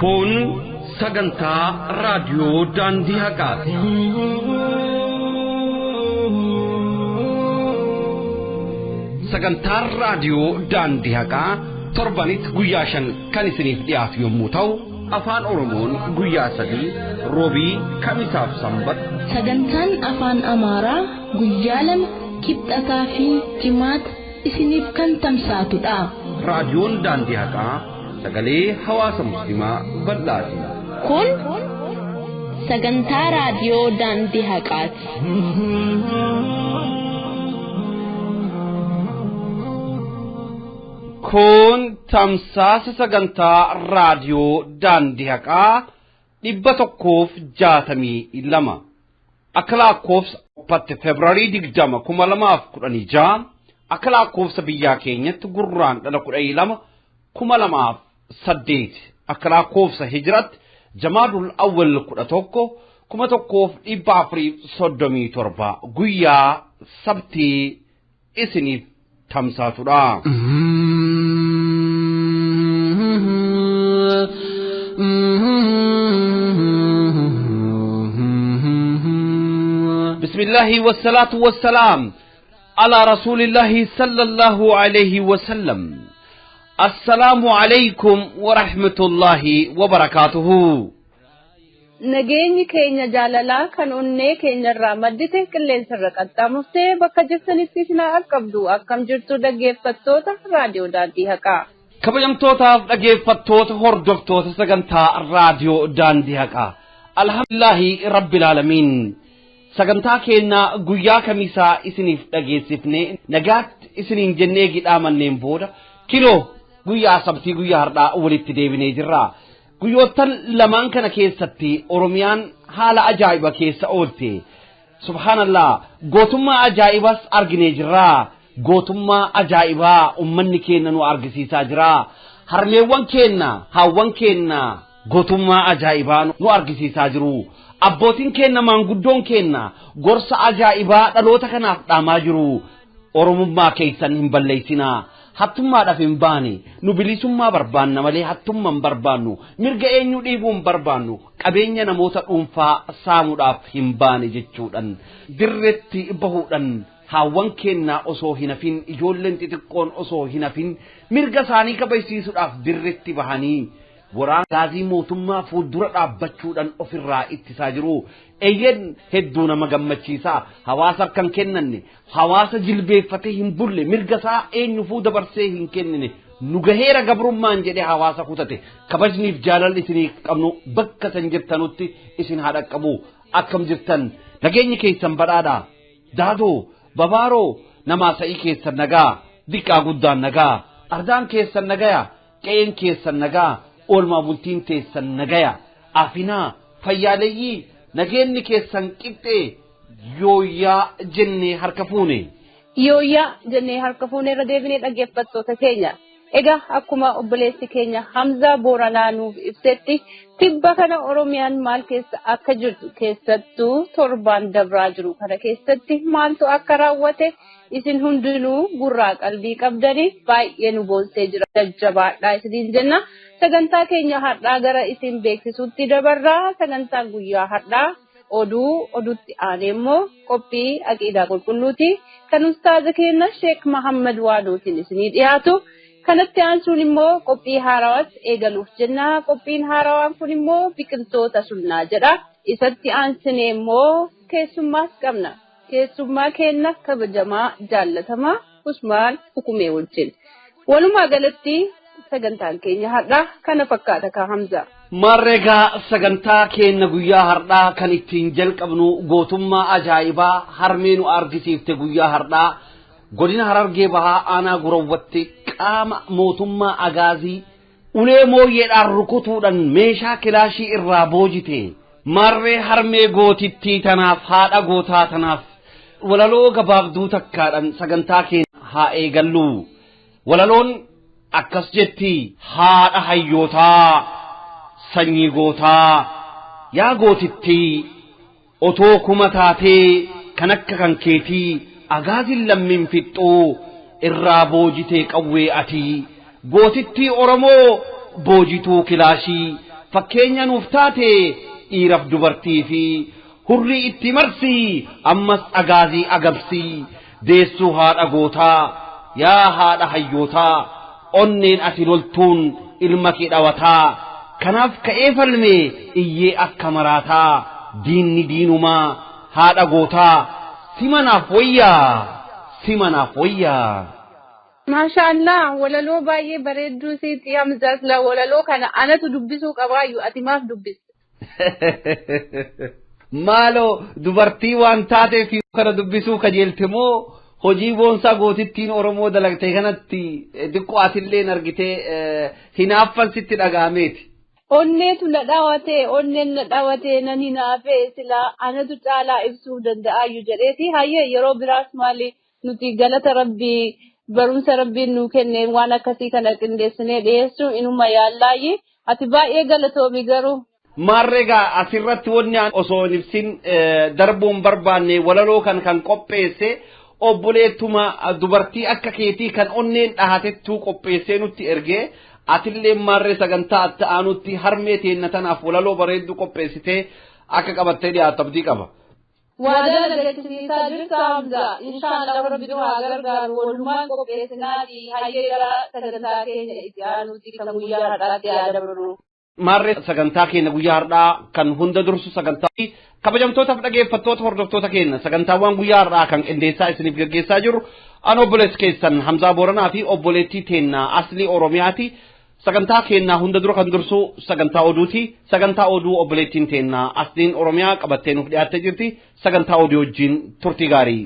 Kun sagantaa raadiyoo Daandii Haqaati. Sagantaan raadiyoo Daandii Haqaa torbanitti guyyaa 5 kan isiniif dhiyaatu yommuu ta'u, afaan Oromoon guyyaa 3 roobii, kamisaaf sanbata. Sagantaan afaan Amaaraa guyyaa 2 kibxataa fi jimaata isiniif kan tamsaatudha. Raadiyoon Daandii Haqaa sagalee hawaasa musliimaa bal'aati. Kun sagantaa raadiyoo Daandii Haqaati. Kun tamsaasa sagantaa raadiyoo Daandii Haqaa 162. Akka lakkoofsa Awurooppaatti Febraarii 20 2016, akka lakkoofsa biyyaa keenyatti gurraan dhala 12 2008, akka lakkoofsa Hijiraatti Jamaadul Awwal 11 1437 guyyaa sabtii isiniif tamsaatudha. بسم الله والصلاة والسلام على رسول الله صلى الله عليه وسلم. السلام عليكم ورحمة الله وبركاته. Nageenyi keenya jaalalaa kan onnee keenyarraa maddite qilleensarra qaxxaamuftee bakka jirtanitti isin haa qabdu. Akkam jirtu dhaggeeffattoota raadiyoo Daandii Haqaa? Kabajamtootaaf dhaggeeffattoota hordoftoota sagantaa raadiyoo Daandii Haqaa. Alhamdulillahi Rabbil Aalamiin. Sagantaa keenya guyyaa kamisaa isiniif dhageessifnee nagaatti isiniin jennee gidhaa manneen booda kiloo guyyaa sabtii guyyaa har'aa walitti deebinee jirra. Guyyoottan lamaan kana keessatti Oromiyaan haala ajaa'iba keessa oolte. Subhaanallah, gootummaa ajaa'ibas arginee jirra. Gootummaa ajaa'ibaa uummanni keenya nu argisiisaa jira. Harmeewwan keenya, haawwan keenya gootummaa ajaa'ibaa nu argisiisaa jiru. Abbootiin keenya, maanguddoon keenya gorsa ajaa'ibaa dhaloota kanaaf dhaamaa jiru. Oromummaa keessan hin balleessinaa. Hattummaadhaaf hin baane, nu bilisummaa barbaanna malee hattummaa hin barbaannu, mirga eenyu dhiibuu hin barbaannu, qabeenya namoota dhuunfaa saamuudhaaf hin baane jechuudhaan dirreetti bahuudhaan haawwan keenya osoo hin hafin, ijoolleen xixiqqoon osoo hin hafin mirga isaanii kabachiisuudhaaf dirreetti bahanii waraana gaazii mootummaa fuuldura dhaabbachuudhaan ofirraa ittisaa jiru. Eeyyeen hedduu nama gammachiisaa. Hawaasa kan kennanne, hawaasa jilbeeffatee hin bulle, mirga isaa eenyufuu dabarsee hin kennine, nu gaheera gabrummaan jedhee hawaasa kutate. Kabajniif jaalalli isinii qabnu bakka san jirtanutti isin haa dhaqqabu. Akkam jirtan? Nageenyi keessan badhaadha. Daadoo, babaaroo, namaa sa'ii keessan nagaa, diqqaa guddaan nagaa, ardaan keessan nagaya, qe'een keessan nagaa, oolmaa bultiin teessan nagaya, afinaa, fayyaaleeyyii, nageenyi keessan qixxee yooyyaa jennee harka fuune. Yooyyaa jennee harka fuune irra deebinee dhaggeeffattoota keenya. Egaa akkuma obboleessi keenya Hamzaa Booranaa nuuf ibsetti tibba kana Oromiyaan maal keessa akka jirtu, keessattuu torbaan dabraa jiru kana keessatti maaltu akka raawwate isin hundinuu gurraa qalbii qabdanii baay'ee nu boonsee jira. Jajjabaadhaa isiniin jenna. Sagantaa keenya har'aa gara isin beeksisuutti dabarraa. Sagantaan guyyaa har'aa oduu, oduutti aanee immoo qophii aqiidaa qulqulluuti. Kan ustaaza keenya Sheek Mahammad Waadootiin isinii dhiyaatu. Kanatti aansuun immoo qophii haarawaas eegaluuf jenna. Qophiin haarawaan kun immoo biqiltoota sunnaa jedha. Isatti aansinee immoo keessummaas qabna. Keessummaa keenya kabajamaa jaallatamaa Usmaan Hukumee wajjin. Walumaa galatti sagantaan keenya har'aa kana fakkaata kaa Hamza. Marreegaa sagantaa keenya guyyaa har'aa kan ittiin jalqabnu gootummaa ajaa'ibaa harmee nu argisiifte guyyaa har'aa godina Harargee Bahaa aanaa Gurawwatti qaama mootummaa agaazii ulee mooyyeedhaan rukutuudhaan meeshaa kilaashii irraa boojite. Marree harmee gootittii tanaaf, haadha gootaa tanaaf walaloo gabaabduu takkaadhaan sagantaa keenya haa eegallu. Walaloon akkas jetti: haadha hayyootaa, sanyii gootaa, yaa gootittii otoo kuma taatee kan akka kan keetii agaazin lammiin fixxuu irraa boojitee qawwee ati gootittii Oromoo boojituu kilaashii Fakkeenya nuuf taate dhiiraaf dubartii fi hurrii itti marsii ammas agaazii agabsii deessuu haadha gootaa yaa haadha hayyootaa onneen ati loltuun ilma kee dhawataa kanaaf ka'ee falme iyyee akka maraataa diinni diinumaa haadha gootaa simanaaf wayyaa simanaaf wayyaa. Maashaallah walaloo baay'ee bareedduu siiti Hamzaas la walaloo kana anatu dubbisuu qabaayyuu ati maaf dubbiste? Maaloo dubartii waan taateef kana dubbisuu kajeelte moo hojii boonsaa gootittiin Oromoo dalagte kanatti xiqqoo atilleen argitee hinaaffan sitti dhaga'ameeti. Onneetu na dhaawate onneen na dhaawate nan hinaafee silaa anatu caalaa ibsuu danda'aayyuu jedheeti hayyee yeroo biraas maali nuti galata rabbii barumsa rabbiin nuu kenne waan akkasii kana qindeessinee dhiyeessuu inuma yaallaayi ati baay'ee galatoomi garuu. Maarreegaa asirratti wanni osoo hin ibsin darbuun barbaanne walaloo kan kan qopheesse obboleettuma dubartii akka keetii kan onneen dhahatettuu qopheessee nutti ergee atillee maarree sagantaa itti aanutti harmee teenna tanaaf walaloo bareedduu qopheessitee akka qabattee dhiyaatu abdii qaba. Waadaa dagachiisaa jirta Hamza. Inshaallah rabbi nu haa gargaaru. Walumaan qopheessinaati hayyee gara sagantaa keenya itti aanutti kan guyyaa har'aatti haa dabarru. Maarree sagantaa keenya guyyaa har'aa kan hunda dursu sagantaa kabajamtootaaf dhaggeeffattoota hordoftoota keenya sagantaawwan guyyaa har'aa kan qindeessaa isiniif gaggeessaa jirru an obboleessi keessan Hamzaa Booranaa fi obboleettii teennaa Aslii Oromiyaati. Sagantaa keenyaa hunda dura kan dursu sagantaa oduuti. Sagantaa oduu obboleettiin teennaa Asliin Oromiyaa qabattee nuuf dhiyaattee jirti. Sagantaa oduu wajjin turtii gaarii.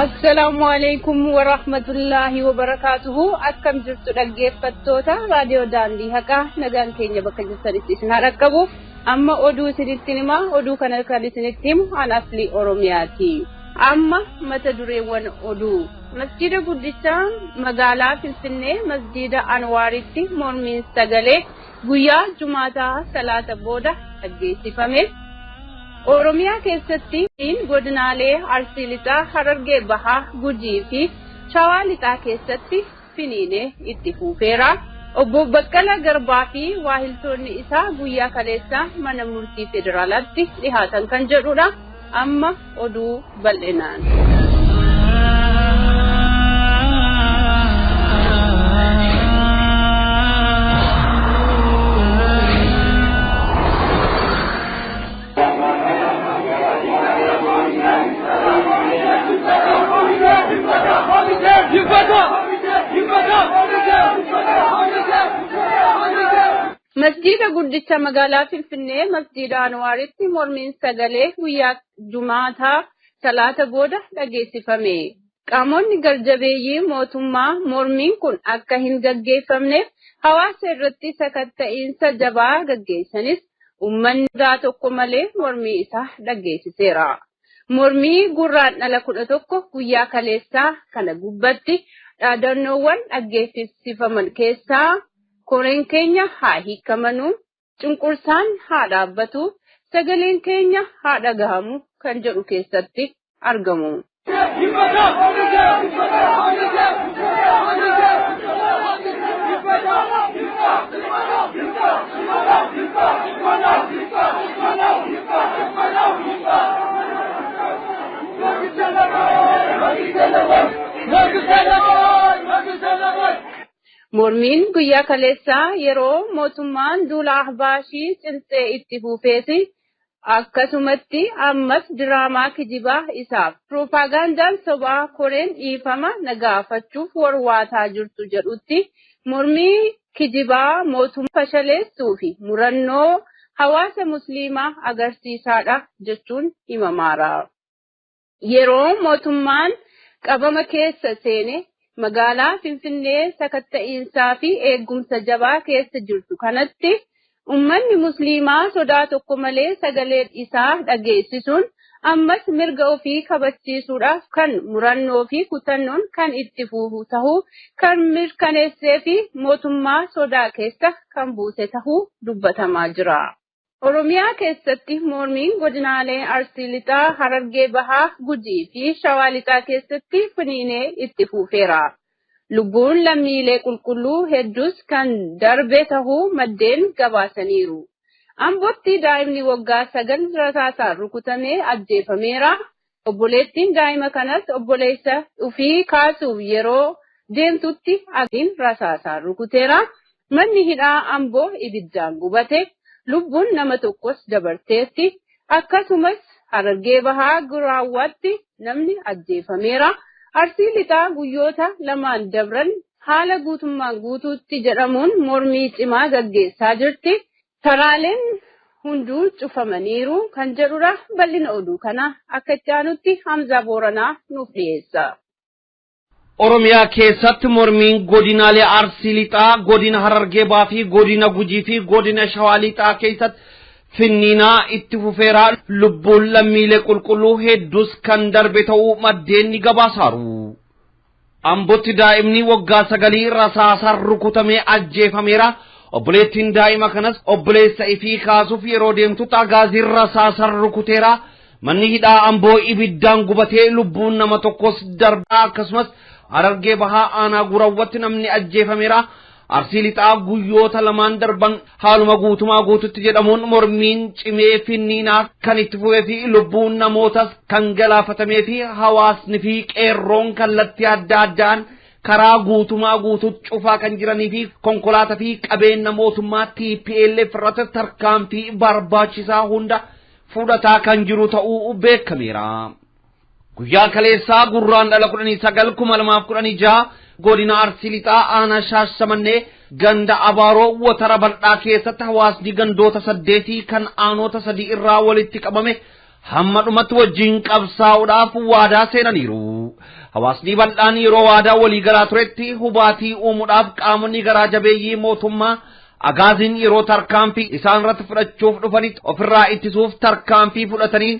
Assalaamu alaikum wa rahmatullahi wa barakaatuhu. Akkam jirtu dhaggeeffattoota raadiyoo daandii haqaa nagaan keenya bakka jirtanitti isin haa dhaqqabu. Amma oduu isinitti hima oduu kana kan isinitti himu an Aslii Oromiyaati. Amma mata dureewwan oduu. Masjiida guddicha magaalaa Finfinnee masjiida Anwaaritti mormiin sagalee guyyaa Jumaataa salaata booda dhaggeessifame. Oromiyaa keessatti godinaalee Arsii Lixaa, Harargee Bahaa, Gujii fi Shawaa Lixaa keessatti finiinee itti fufeera. Obbo Baqqalaa Garbaa fi waahiltoonni isaa guyyaa kaleessaa mana murtii federaalaatti dhihaatan kan jedhudha. Amma oduu bal'inaan. Masjiida guddicha magaalaa Finfinnee masjiida Anwaaritti mormiin sagalee guyyaa Jumaataa salaata booda dhageessifame. Qaamonni garjabeeyyii mootummaa mormiin kun akka hin gaggeeffamneef hawaasa irratti sakatta'iinsa jabaa gaggeessanis uummanni sodaa tokko malee mormii isaa dhageessiseera. Mormii gurraandhala 11 guyyaa kaleessaa kana gubbatti dhaadannoowwan dhaggeessifaman keessaa koreen keenya haa hiikamanuu, cunqursaan haa dhaabbatu, sagaleen keenya haa dhagahamu kan jedhu keessatti argamu. Mormiin guyyaa kaleessaa yeroo mootummaan duula ahbaashii cimsee itti fufeeti akkasumatti ammas diraamaa kijibaa isaaf piroopagaandaan sobaa koreen dhiifama nagaafachuuf warwaataa jirtu jedhutti mormii kijibaa mootummaa fashaleessuu fi murannoo hawaasa musliimaa agarsiisaadha jechuun himamaara. Yeroo mootummaan qabama keessa seene magaalaa Finfinnee sakatta'iinsaa fi eegumsa jabaa keessa jirtu kanatti uummanni musliimaa sodaa tokko malee sagalee isaa dhageessisuun ammas mirga ofii kabachiisuudhaaf kan murannoo fi kutannoon kan itti fufu tahuu kan mirkaneessee fi mootummaa sodaa keessa kan buuse tahuu dubbatamaa jira. Oromiyaa keessatti mormiin godinaalee Arsii Lixaa, Harargee Bahaa, Gujii fi Shawaa Lixaa keessatti finiinee itti fufeera. Lubbuun lammiilee qulqulluu hedduus kan darbe tahuu maddeen gabaasaniiru. Ambootti daa'imni waggaa 9 rasaasaan rukutamee ajjeefameera. Obboleettiin daa'ima kanas obboleessa ofii kaasuuf yeroo deemtutti agiin rasaasaan rukuteera. Manni hidhaa Amboo ibiddaan gubate. Lubbuun nama tokkos dabarteetti. Akkasumas Harargee Bahaa Guraawwaatti namni ajjeefameera. Arsii Lixaa guyyoota lamaan dabran haala guutummaan guutuutti jedhamuun mormii cimaa gaggeessaa jirti. Karaaleen hunduu cufamaniiru kan jedhudha. Bal'ina oduu kana akka itti aanutti Hamzaa Booranaa nuuf dhiyeessa. Oromiyaa keessatti mormiin godinaalee Arsii Lixaa, godina Harargee Bahaa fi godina Gujii fi godina Shawaa Lixaa keessatti finniinaa itti fufeera. Lubbuun lammiilee qulqulluu hedduus kan darbe ta'uu maddeen ni gabaasaaru. Ambootti daa'imni waggaa 9 rasaasaan rukutamee ajjeefameera. Obboleettiin daa'ima kanas obboleessa ifii kaasuuf yeroo deemtutti agaaziin rasaasaan rukuteera. Manni hidhaa Amboo ibiddaan gubatee lubbuun nama tokkos darbaa. Akkasumas Harargee Bahaa aanaa Gurawwatti namni ajjeefameera. Arsii Lixaa guyyoota lamaan darban haaluma guutumaa guututti jedhamuun mormiin cimee finniinaa kan itti fufee fi lubbuun namootas kan galaafatamee fi hawaasni fi qeerroon kallattii adda addaan karaa guutumaa guututti cufaa kan jiranii fi konkolaataa fi qabeenya mootummaa TPLF irratti tarkaanfii barbaachisaa hunda fudhataa kan jiru ta'uu beekameera. Guyyaa kaleessaa gurraan dhala 19 2016 godina Arsii Lixaa aanaa Shaashamannee ganda Abaaroo Watara Bal'aa keessatti hawaasni gandoota 8 kan aanoota 3 irraa walitti qabame hamma dhumatti wajjin qabsaa'uudhaaf waadaa seenaniiru. Hawaasni bal'aan yeroo waadaa walii galaa turetti hubaatii uumuudhaaf qaamonni garaa jabeeyyii mootummaa agaaziin yeroo tarkaanfii isaan irratti fudhachuuf dhufanitti ofirraa ittisuuf tarkaanfii fudhatanii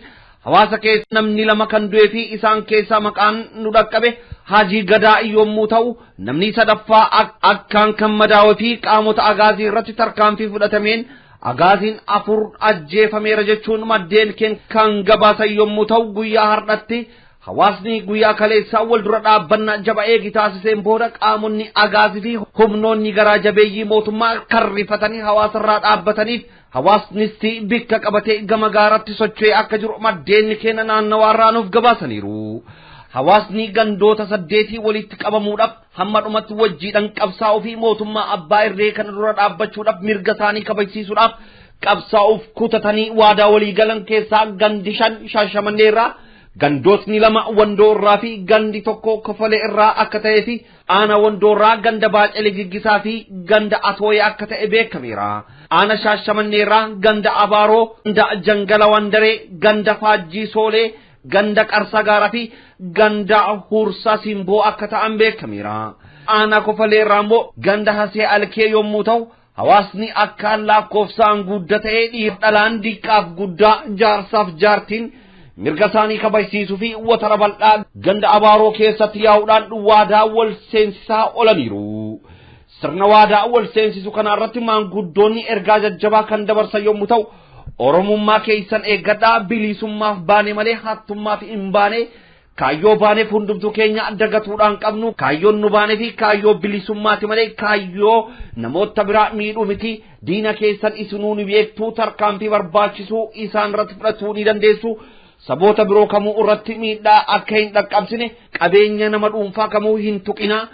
hawaasa keessa namni 2 kan du'ee fi isaan keessaa maqaan nu dhaqqabe Hajii Gadaa yommuu ta'u namni sadaffaa akkaan kan madaa'ee fi qaamota agaazii irratti tarkaanfii fudhatameen agaaziin 4 ajjeefameera jechuun maddeen kan gabaasan yommuu ta'u guyyaa har'atti hawaasni guyyaa kaleessaa wal dura dhaabbannaa jaba eegi taasiseen booda qaamonni agaazii fi humnoonni garaa jabeeyyii mootummaa karrifatanii hawaasarraa dhaabbataniif hawaasnis bikka qabatee gama gaaratti socho'ee akka jiru maddeen keenya naannawaarraa nuuf gabaasaniiru. Hawaasni gandoota 8 walitti qabamuudhaaf hamma dhumatti wajjiidhaan qabsaa'uu fi mootummaa abbaa irree kana dura dhaabbachuudhaaf mirga isaanii kabajsiisuudhaaf qabsaa'uuf kutatanii waadaa walii galan keessaa gandi 5 Shaashamannee irraa, gandootni 2 Wandoo irraa fi gandi 1 Kofalee irraa akka ta'ee fi aanaa Wandoo irraa ganda Baacelee Giggisaa fi ganda Atooyee akka ta'e beekameera. Aanaa Shaashamannee irraa ganda Abaaroo, ganda Jangala Wandaree, ganda Faajjii Soolee, ganda Qarsaa Gaaraa fi ganda Huursaa Simboo akka ta'an beekameera. Aanaa Kofalee irraa immoo ganda Hasee Alkee yommuu ta'u hawaasni akkaan lakkoofsaan guddaa ta'ee dhiira dhalaan diqqaaf guddaa jaarsaaf jaartiin mirga isaanii kabajsiisuu fi watara bal'aa ganda Abaaroo keessatti yaa'uudhaan waadaa wal seensisaa oolaniiru. Sirna waadaa wal seensisu kana irratti maanguddoonni ergaa jajjabaa kan dabarsan yommuu ta'u Oromummaa keessan eeggadhaa, bilisummaaf baane malee hattummaaf hin baane, kaayyoo baaneef hundumtuu keenya dagatuudhaan qabnu, kaayyoon nu baanee fi kaayyoo bilisummaati malee kaayyoo namoota biraa miidhuu miti, diina keessan isinuu ni beektuu, tarkaanfii barbaachisuu isaan irratti fudhatuu ni dandeessu. Saboota biroo kamuu irratti miidhaa akka hin dhaqqabsine qabeenya nama dhuunfaa kamuu hin tuqinaa.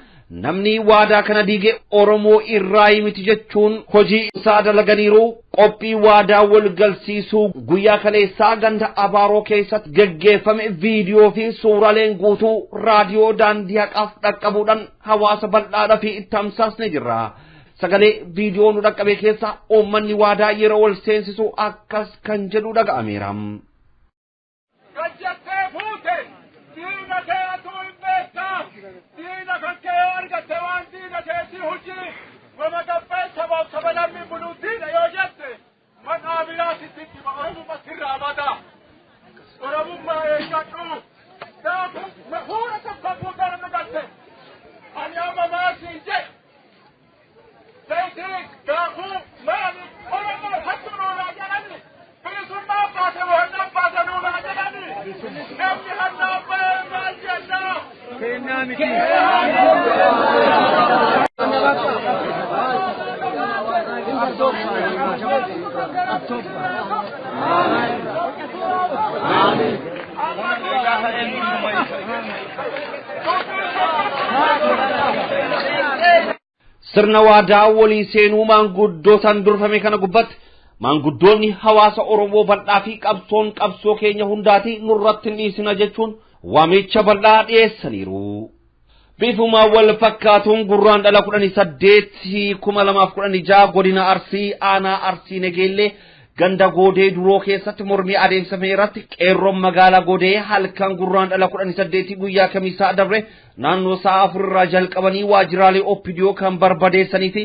Namni waadaa kana diige Oromoo irraa miti jechuun hojii isaa dalaganiiru. Qophii waadaa wal galsiisuu guyyaa kaleessaa ganda Abaaroo keessatti geggeeffame viidiyoo fi suuraaleen guutuu raadiyoo daandii haqaaf dhaqqabuudhaan hawaasa bal'aadhaa fi itti tamsaasne jirra. Sagalee viidiyoo nu dhaqqabe keessa uummanni waadaa yeroo wal seensisu akkas kan jedhu dhaga'ameera. Gajjattee fuute diina kee atuu hin beektaa, diina kan kee argatte waan diina keetii hojii wama gabbee sabaaf saba namni buluu diina yoo jette maqaa biraa sitti hima Oromummaa sirraa bada. Oromummaa eeggadhu. Gaafa fuula tokko fuuldura nu galte. Ani amma maasiin jedhe. Zayitii gaafuu maali Oromoo hattuu noolaa jedhani. keenyaa miti. Sirna waadaa walii seenuu maanguddootaan durfame kana gubbatti maanguddoonni hawaasa Oromoo bal'aa fi qabsoon qabsoo keenya hundaati nurratti hin dhiisina jechuun waamicha bal'aa dhiyeessaniiru. Bifuma wal fakkaatuun Gurraandhala 18, 2016 godina Arsii aanaa Arsii Negeellee ganda Goodee Duroo keessatti mormii adeemsifame irratti qeerroon magaalaa Goodee halkan Gurraandhala 18 guyyaa kamisaa dabre naannoo sa'a 4 irraa jalqabanii waajjiraalee OPDO kan barbadeessanii fi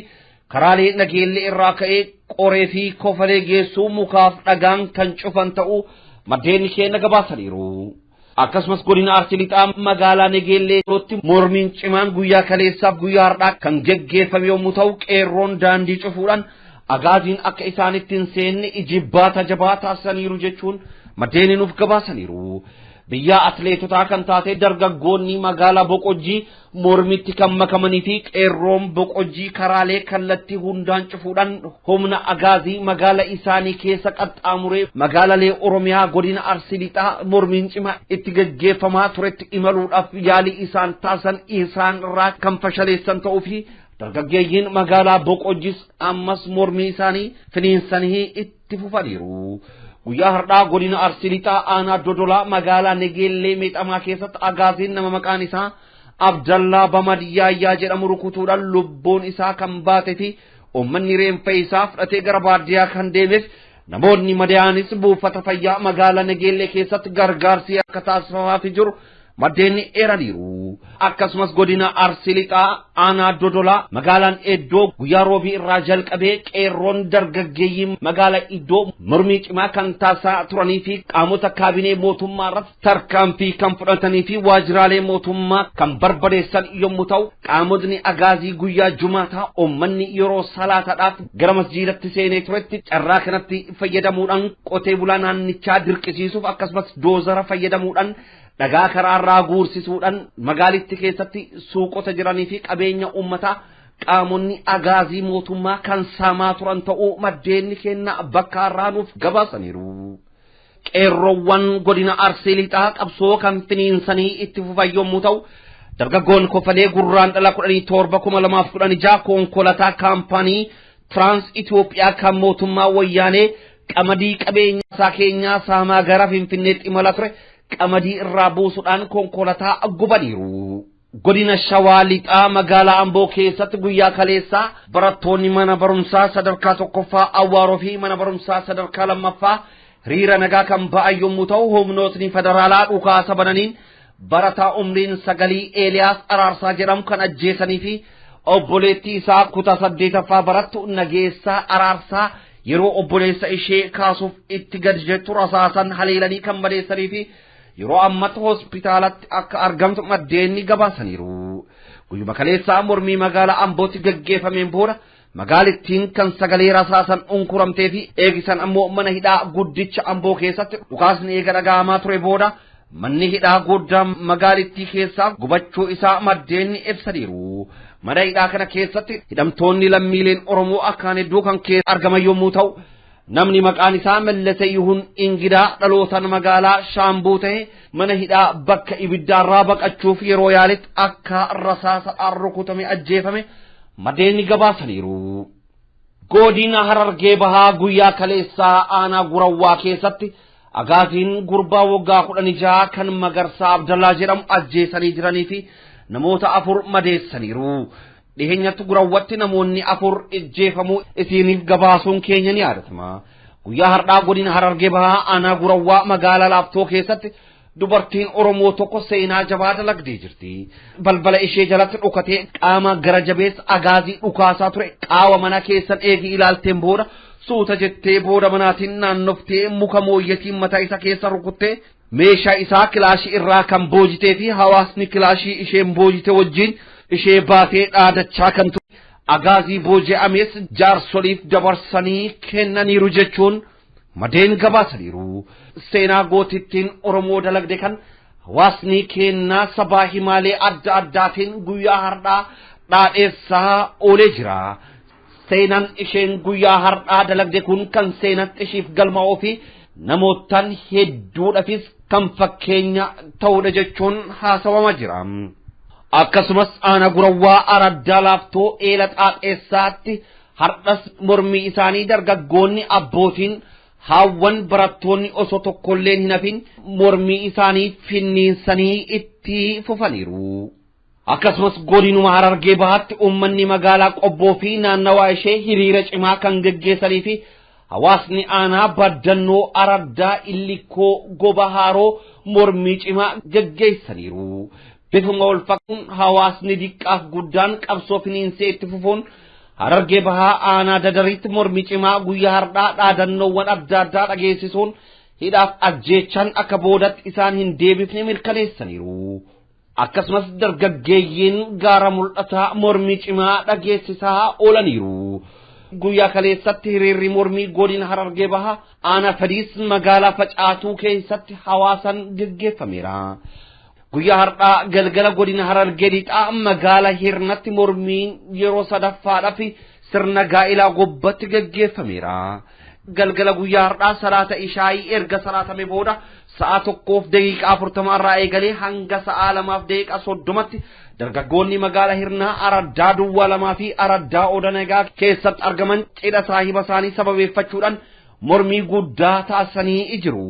karaalee Nageellee irraa ka'ee Qoree fi Kofalee geessuu mukaaf dhagaan kan cufan ta'uu maddeen keenya gabaasaniiru. Akkasumas godina Arsii Lixaa magaalaa Negeelleetti mormiin cimaan guyyaa kaleessaaf guyyaa har'aa kan geggeeffame yommuu ta'u, qeerroon daandii cufuudhaan agaaziin akka isaanitti hin seenne ijibbaata jabaa taasisaniiru jechuun maddeen nuuf gabaasaniiru. Biyya atleetotaa kan taate dargaggoonni magaalaa Boqojjii mormitti kan makamanii fi qeerroon Boqojjii karaalee kallattii hundaan cufuudhaan humna agaazii magaala isaanii keessa qaxxaamuree magaalalee Oromiyaa godina Arsii Lixaa mormiin cimaa itti gaggeeffamaa turetti imaluudhaaf yaalii isaan taasisan isaan irraa kan fashaleessan ta'uu fi dargaggeeyyiin magaalaa Boqojjis ammas mormii isaanii finiinsanii itti fufaniiru. Guyyaa har'aa godina Arsii Lixaa aanaa Dodolaa magaalaa Negeellee Meexamaa keessatti agaaziin nama maqaan isaa Abdallaa Bamadiyyaayyaa jedhamu rukutuudhaan lubbuun isaa kan baate fi uummanni reenfa isaa fudhatee gara baadiyyaa kan deemeef, namoonni madayaanis buufata fayyaa magaalaa Negeellee keessatti gargaarsi akka taasifamaaf jiru maddeen eeraniiru. Akkasumas godina Arsii Lixaa aanaa Dodolaa magaalaan Eddoo guyyaa roobii irraa jalqabee qeerroon dargaggeeyyii magaalaa Iddoo mormii cimaa kan taasisaa turanii fi qaamota kaabinee mootummaa irratti tarkaanfii kan fudhatanii fi waajjiraalee mootummaa kan barbadeessan yommuu ta'u, qaamotni agaazii guyyaa jumaataa uummanni yeroo salaataadhaaf gara masjiidatti seenee turetti carraa kanatti fayyadamuudhaan qotee bulaa naannichaa dirqisiisuuf, akkasumas doozara fayyadamuudhaan dhagaa karaarraa guursisuudhaan magaalitti keessatti suuqota jiranii fi qabeenya uummataa qaamonni agaazii mootummaa kan saamaa turan ta'uu maddeenni kenna bakka irraa nuuf gabaasaniiru. Qeerroowwan godina Arsii Lixaa qabsoo kan finiinsanii itti fufan yommuu ta'u, dargaggoon Kofalee Gurraandhala 17, 2016 konkolaataa kaampaanii Tiraans Itoophiyaa kan mootummaa wayyaanee qamadii qabeenya isaa keenyaa saamaa gara Finfinneetti imala ture qamadii irraa buusuudhaan konkolaataa gubaniiru. Godina Shawaa Lixaa magaalaa Amboo keessatti guyyaa kaleessaa barattoonni mana barumsaa sadarkaa tokkoffaa Awwaaroo fi mana barumsaa sadarkaa lammaffaa hiriira nagaa kan ba'an yommuu ta'u, humnootni federaalaa dhukaasa bananiin barataa umriin 9 Eeliyaas Araarsaa jedhamu kan ajjeesanii fi obboleettii isaa kutaa saddeetaffaa barattu Nageessaa Araarsaa yeroo obboleessa ishee kaasuuf itti gad jettu rasaasan haleelanii kan madeessanii fi yeroo ammatti hospitaalatti akka argamtu maddeenni gabaasaniiru. Guyyuma kaleessaa mormii magaalaa Ambootti gaggeeffameen booda magaalittiin kan sagalee rasaasan unkuramtee fi eegisan ammoo mana hidhaa guddicha Amboo keessatti dhukaasni eega dhaga'amaa ture booda manni hidhaa guddaa magaalittii keessaa gubachuu isaa maddeenni ibsaniiru. Mana hidhaa kana keessatti hidhamtoonni lammiileen Oromoo akkaan hedduu kan keessa argaman yommuu ta'u, namni maqaan isaa Mallase Yihun Ingidaa dhalootaan magaalaa Shaambuu ta'e mana hidhaa bakka ibiddaarraa baqachuuf yeroo yaaletti akka rasaasa rukutame ajjeefame maddeenni gabaasaniiru. Godina Harargee Bahaa guyyaa kaleessaa aanaa Gurawwaa keessatti agaaziin gurbaa waggaa 16 kan Magarsaa Abdallaa jedhamu ajjeesanii jiranii fi namoota afur madeessaniiru. Dhiheenyatti Gurawwatti namoonni afur ajjeefamuu isiiniif gabaasuun keenya ni yaadatama. Guyyaa har'aa godina Harargee Bahaa aanaa Gurawwaa magaalaa Laaftoo keessatti dubartiin Oromoo tokko seenaa jabaa dalagdee jirti. Balbala ishee jalatti dhokatee qaama gara jabeessa agaazii dhukaasaa ture qaawa mana keessan eegi ilaalteen booda suuta jettee booda manaatiin naannoftee muka mooyyetiin mataa isa keessa rukuttee meeshaa isaa kilaashii irraa kan boojitee fi hawaasni kilaashii isheen boojite wajjin ishee baatee dhaadachaa kan ture. Agaazii booji'ames jaarsoliif dabarsanii kennaniiru jechuun maddeen gabaasaniiru. Seenaa gootittiin Oromoo dalagde kan Hawaasni keenyaa sabaa himaalee adda addaatiin guyyaa har'aa dhaadheessaa oolee jira. Seenaan isheen guyyaa har'aa dalagde kun kan seenatti ishiif galmaa'uu fi namootaan hedduudhaafis kan fakkeenya ta'udha jechuun haasawamaa jira. Akkasumas aanaa gurawwaa araddaa laaftoo eela xaaxeessaatti har'as mormii isaanii dargaggoonni abbootiin haawwan barattoonni osoo tokkolleen hin hafin mormii isaanii finniinsanii itti fufaniiru. Akkasumas godinuma Harargee Bahaatti uummanni magaalaa Qobboo fi naannawaa ishee hiriira cimaa kan geggeessanii fi hawaasni aanaa baddannoo araddaa illikoo goba haaroo mormii cimaa geggeessaniiru. Bifuma wal fakkaatuun hawaasni diqqaaf guddaan qabsoo finiinsee itti fufuun Harargee Bahaa aanaa dadariitti mormii cimaa guyyaa har'aa dhaadannoowwan adda addaa dhageessisuun hidhaaf ajjeechaan akka boodatti isaan hin deebifne mirkaneessaniiru. Akkasumas dargaggeeyyiin gaara mul'ataa mormii cimaa dhageessisaa oolaniiru. Guyyaa kaleessatti hiriirri mormii godina Harargee Bahaa aanaa Fadiis magaalaa Facaatuu keessatti hawaasan geggeeffameera. Guyyaa har'aa galgala godina Harargee Lixaa magaalaa Hirnatti mormiin yeroo sadaffaadhaaf sirna gaa'ilaa gobbatti geggeeffameera. Galgala guyyaa har'aa salaata ishaayii erga salaatame booda sa'a 1:40 irraa eegalee hanga sa'a 2:30tti dargaggoonni magaalaa Hirnaa araddaa duwwaa 2 fi araddaa Odanagaa keessatti argaman cidha saahiba isaanii sababeeffachuudhaan mormii guddaa taasisanii jiru.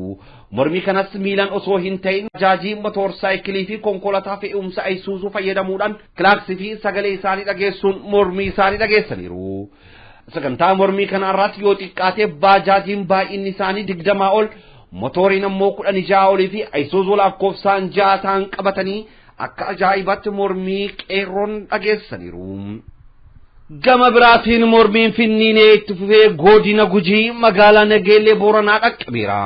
Mormii kanas miilaan osoo hin ta'in bajaajii motorsaayikilii fi konkolaataa fe'umsa Isuuzuu fayyadamuudhaan kilaaksii fi sagalee isaanii dhageessuun mormii isaanii dhageessaniiru. Sagantaa mormii kana irratti yoo xiqqaate baajaajiin baay'inni isaanii 20 ol, motoriin ammoo 16 olii fi Isuuzuu lakkoofsaan 6 ta'an qabatanii akka ajaa'ibaatti mormii qeerroon dhageessaniiru. Gama biraatiin mormiin finniinee itti fufee godina Gujii magaalaa Nageellee Booranaa dhaqqabeera.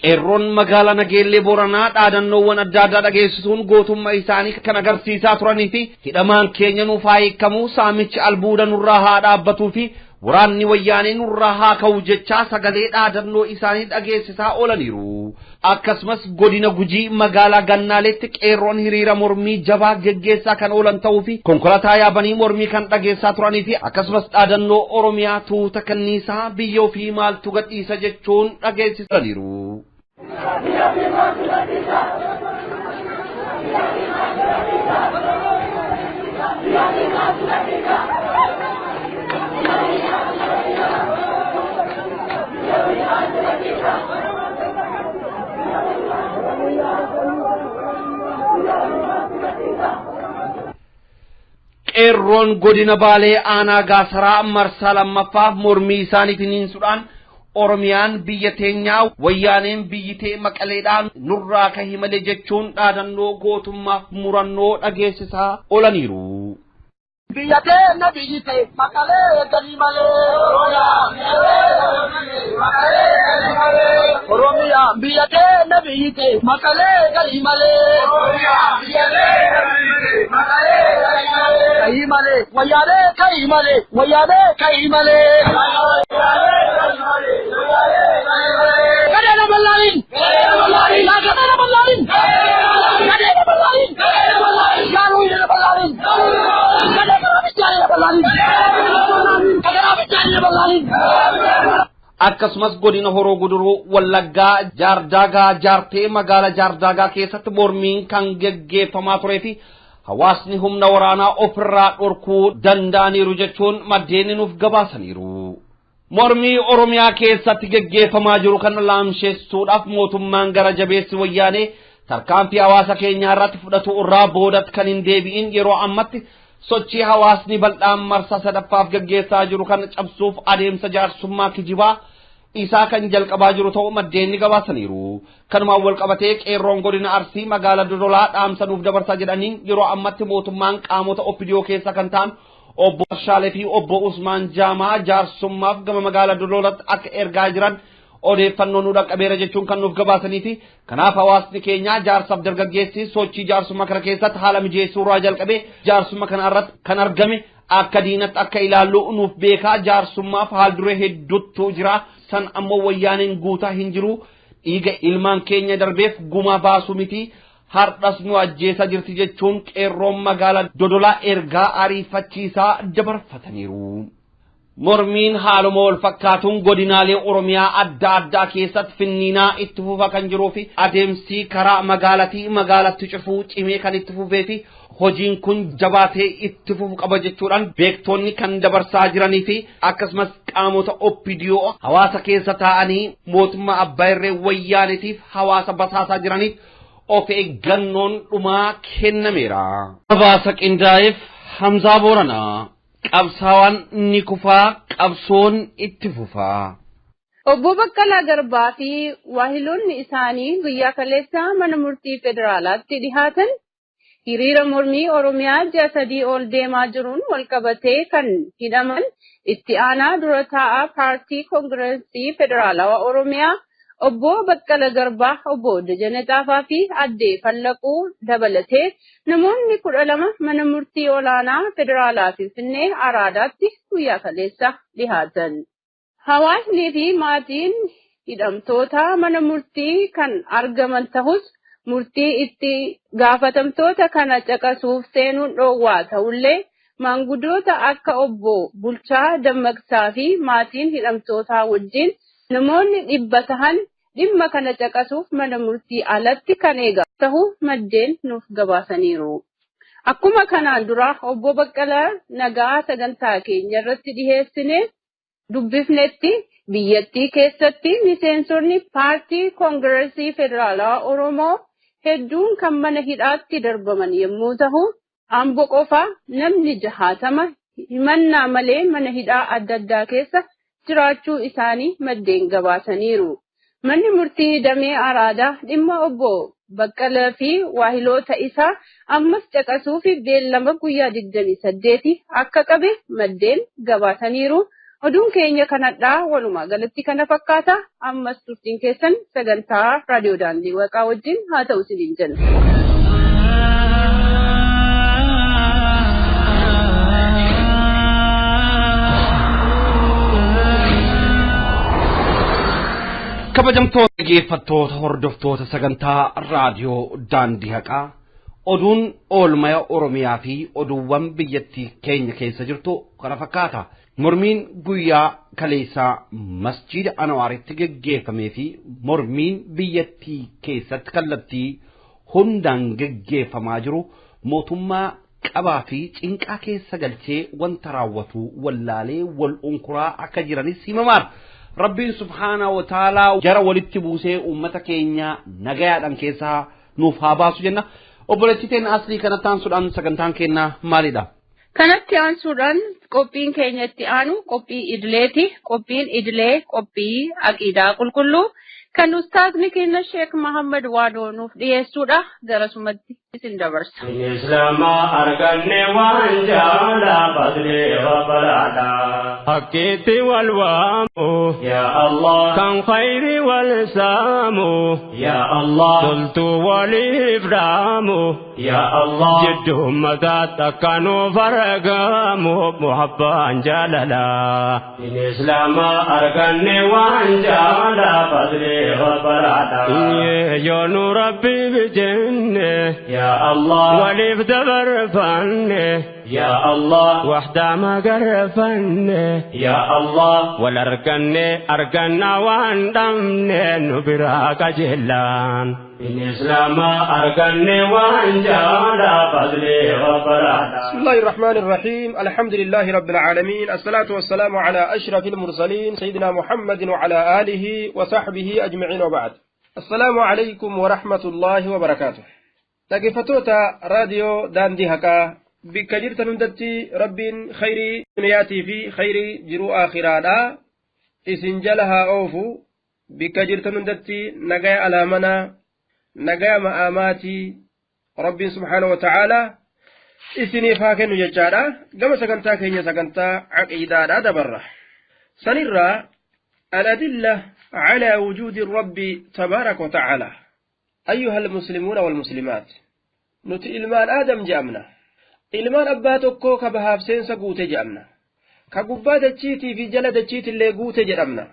Qeerroon magaalaa Nageellee Booranaa dhaadannoowwan adda addaa dhageessisuun gootummaa isaanii kan agarsiisaa turanii fi hidhamaan keenya nuuf haa hiikamuu, saamichi albuuda nurraa haa dhaabbatuu fi waraanni wayyaanee nurraa haa ka'u jechaa sagalee dhaadannoo isaanii dhageessisaa oolaniiru. Akkasumas godina Gujii magaalaa Gannaaleetti qeerroon hiriira mormii jabaa geggeessaa kan oolan ta'uu fi konkolaataa yaabanii mormii kan dhageessaa turanii fi akkasumas dhaadannoo Oromiyaa tuuta kanniisaa biyya ofii maaltu gadhiisa jechuun dhageessisaniiru. Qeerroon godina Baalee aanaa Gaasaraa marsaa lammaffaaf mormii isaanii finiinsuudhaan Oromiyaan biyya teenyaa wayyaaneen biyyi tee maqaleedhaan nurraa kahi malee jechuun dhaadannoo gootummaaf murannoo dhageessisaa oolaniiru. Biyya teenya biyyi tee maqalee galii malee. Oromiyaa biyya teenya biyyi tee maqalee galii malee. Oromiyaa biyya teenya biyyi tee maqalee galii malee. Kahi malee wayyaanee kahi malee wayyaanee kahi malee. Gadeena bal'aaniin. Gadeena bal'aaniin. Gadeena bal'aaniin. Gaaruu gadeena bal'aaniin. Akkasumas godina Horoo Guduruu Wallaggaa Jaardaagaa Jaartee magaalaa Jaardaagaa keessatti mormiin kan geggeeffamaa turee fi hawaasni humna waraanaa ofirraa dhorkuu danda'aniiru jechuun maddeen nuuf gabaasaniiru. Mormii Oromiyaa keessatti geggeeffamaa jiru kan laamsheessuudhaaf mootummaan gara jabeessi wayyaanee tarkaanfii hawaasa keenyaa irratti fudhatu irraa boodatti kan hin deebi'in yeroo ammatti sochii hawaasni bal'aan marsaa sadaffaaf geggeessaa jiru kan cabsuuf adeemsa jaarsummaa kijibaa isaa kan jalqabaa jiru ta'uu maddeen ni gabaasaniiru. Kanumaan wal qabatee qeerroon godina Arsii magaalaa Dodolaa dhaamsa nuuf dabarsaa jedhaniin yeroo ammatti mootummaan qaamota OPDO keessa kan ta'an obbo Arshaalee fi obbo Usmaan Jaamaa jaarsummaaf gama magaalaa Dodolaatti akka ergaa jiran odeeffannoo nu dhaqqabeera jechuun kan nuuf gabaasanii fi kanaaf hawaasni keenya jaarsaaf dargaggeessi sochii jaarsummaa kana keessatti haala mijeessuu irraa jalqabee jaarsummaa kana irratti kan argame akka diinatti akka ilaallu nuuf beekaa jaarsummaaf haal duree hedduutu jira san ammoo wayyaaneen guutaa hin jiru dhiiga ilmaan keenya darbeef gumaa baasu miti Har'as nu ajjeesaa jirti jechuun qeerroon magaalaa Dodolaa ergaa ariifachiisaa dabarfataniiru. Mormiin haaluma wal fakkaatuun godinaalee Oromiyaa adda addaa keessatti finniinaa itti fufa kan jiruu fi adeemsi karaa magaalatii magaalatti cufuu cimee kan itti fufee fi hojiin kun jabaatee itti fufu qaba jechuudhaan beektonni kan dabarsaa jiranii fi akkasumas qaamota OPDO hawaasa keessa taa'anii mootummaa abbaa irree wayyaanitiif hawaasa basaasaa jiraniif of eeggannoon dhumaa kennameera. Gabaasa qindaa'eef Hamzaa Booranaa. Qabsaawaan ni kufaa, qabsoon itti fufaa. Obbo Baqqalaa Garbaa fi waahiloonni isaanii guyyaa kaleessaa mana murtii federaalaatti dhihaatan hiriira mormii Oromiyaa ji'a 3 ol deemaa jiruun walqabatee kan hidhaman itti aanaa dura taa'aa paartii Koongireesii Federaalawaa Oromiyaa Obbo Baqqalaa Garbaa, Obbo Dajanee Xaafaa fi Addee Fallaquu dabalatee namoonni 12 mana murtii olaanaa federaalaa Finfinnee Araadaatti guyyaa kaleessa dhihaatan. Hawaasnii fi maatiin hidhamtoota mana murtii kan argaman ta'us murtii itti gaafatamtoota kana caqasuuf seenuun dhoowwaa ta'ullee maanguddoota akka Obbo Bulchaa Dammaqsaa fi maatiin hidhamtootaa wajjin namoonni 100 tahan dhimma kana caqasuuf mana murtii alatti kan eegamu ta'uu maddeen nuuf gabaasaniiru. Akkuma kanaan dura Obbo Baqqalaa Nagaa sagantaa keenya irratti dhiheessine dubbifnetti biyyattii keessatti miseensonni paartii Koongireesii Federaalawaa Oromoo hedduun kan mana hidhaatti darbaman yommuu ta'u, Ambo qofa namni 60 himannaa malee mana hidhaa adda addaa keessa jiraachuu isaanii maddeen gabaasaniiru. Manni murtii damee Araadaa dhimma Obbo Baqqalaa fi waahiloota isaa ammas caqasuu fi beellama guyyaa 28 akka qabe maddeen gabaasaniiru. Oduun keenya kanadhaa walumaa galatti kana fakkaata. Ammas turtiin keessan sagantaa raadiyoo daandii Waaqaa wajjin haa ta'u isiniin jenna. Kabajamtoota dhaggeeffattoota hordoftoota sagantaa raadiyoo daandii haqaa oduun oolmaya Oromiyaa fi oduuwwan biyyattii keenya keessa jirtu kana fakkaata. Mormiin guyyaa kaleessaa masjiida Anwaaritti geggeeffamee fi mormiin biyyattii keessatti kallattii hundaan geggeeffamaa jiru mootummaa qabaa fi cinqaa keessa galchee wanta raawwatu wallaalee wal unkuraa akka jiranis himamaadha. Rabbiin subhaanahu wa ta'aalaa jara walitti buusee uummata keenya nagayaadhaan keessaa nuuf haa baasu jenna. Obboleettii teenya aslii kanatti aansuudhaan sagantaan keenya maalidha? Kanatti aansuudhaan qophiin keenya itti aanu qophii idileeti. Qophiin idilee qophii aqiidaa qulqulluu kan ustaazni keenya Sheek Mahammad Waadoo nuuf dhiyeessuudha. Garasumatti isin dabarsa. Islaama arganne waan jaalaa fadlee rabbalaadha. Hakkiitti wal waamu. Yaa Allah. Kan khayri wal saamu. Yaa Allah. Toltuu waliif dhaamu. Yaa Allah. Jidduu ummataatti akka nuuf argamu muhabbaan jaalala. Islaama arganne waan jaalaa fadlee rabbalaadha. Yoo nu rabbi bijenne. يا الله وليف دبر فن يا الله وحدة ما قرفن يا الله ولا أركن أركنا واندمن نبراك جلان إن إسلام أركن وانجالا فضلي وفرادا. بسم الله الرحمن الرحيم. الحمد لله رب العالمين، الصلاة والسلام على أشرف المرسلين سيدنا محمد وعلى آله وصحبه أجمعين، وبعد. السلام عليكم ورحمة الله وبركاته. Dhaggeeffattoota raadiyoo daandii haqaa bakka jirtan hundatti rabbiin khayrii duniyaatii fi khayrii jiruu aakhiraadha isin jala haa oofu. Bakka jirtan hundatti nagaya alaamanaa nagaya ma'aamaatii rabbiin subhaana wa ta'aalaa isiniif haa kennu jechaadha. Gama sagantaa keenya sagantaa aqiidaadha dabarra. Sanirraa al-adilla calaa wujuudi rabbi tabaaraka wa ta'aalaa. أيها المسلمون والمسلمات، نتي إلمان آدم جأمنا، إلمان أباتكو كبهاف سينسا قوتي جأمنا، كقبا دجيتي في جل دجيتي اللي قوتي جأمنا،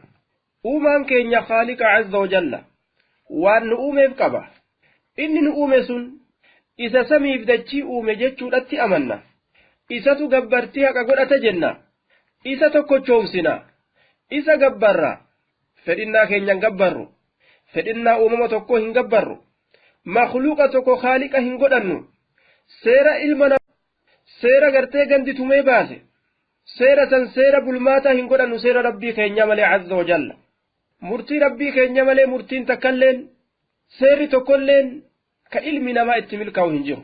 أومان كين خالق عز وجل، وأن أومي بكبا، Inni nu uume sun isa samiif dachii uume jechuudhatti amanna. Isatu gabbartii haqa godhata jenna. Isa tokkochoomsina. Isa gabbarra. Fedhinnaa keenya hin gabbarru. Fedhinnaa uumama tokko hin gabbarru. Makhluuqa tokko khaaliqa hin godhannu. Seera ilma namaa seera gartee gandi tumee baase. Seera san seera bulmaataa hin godhannu seera rabbii keenya malee azza wa jalla. Murtii rabbii keenya malee murtiin takkalleen seerri tokkolleen ka ilmi namaa itti milkaa'u hin jiru.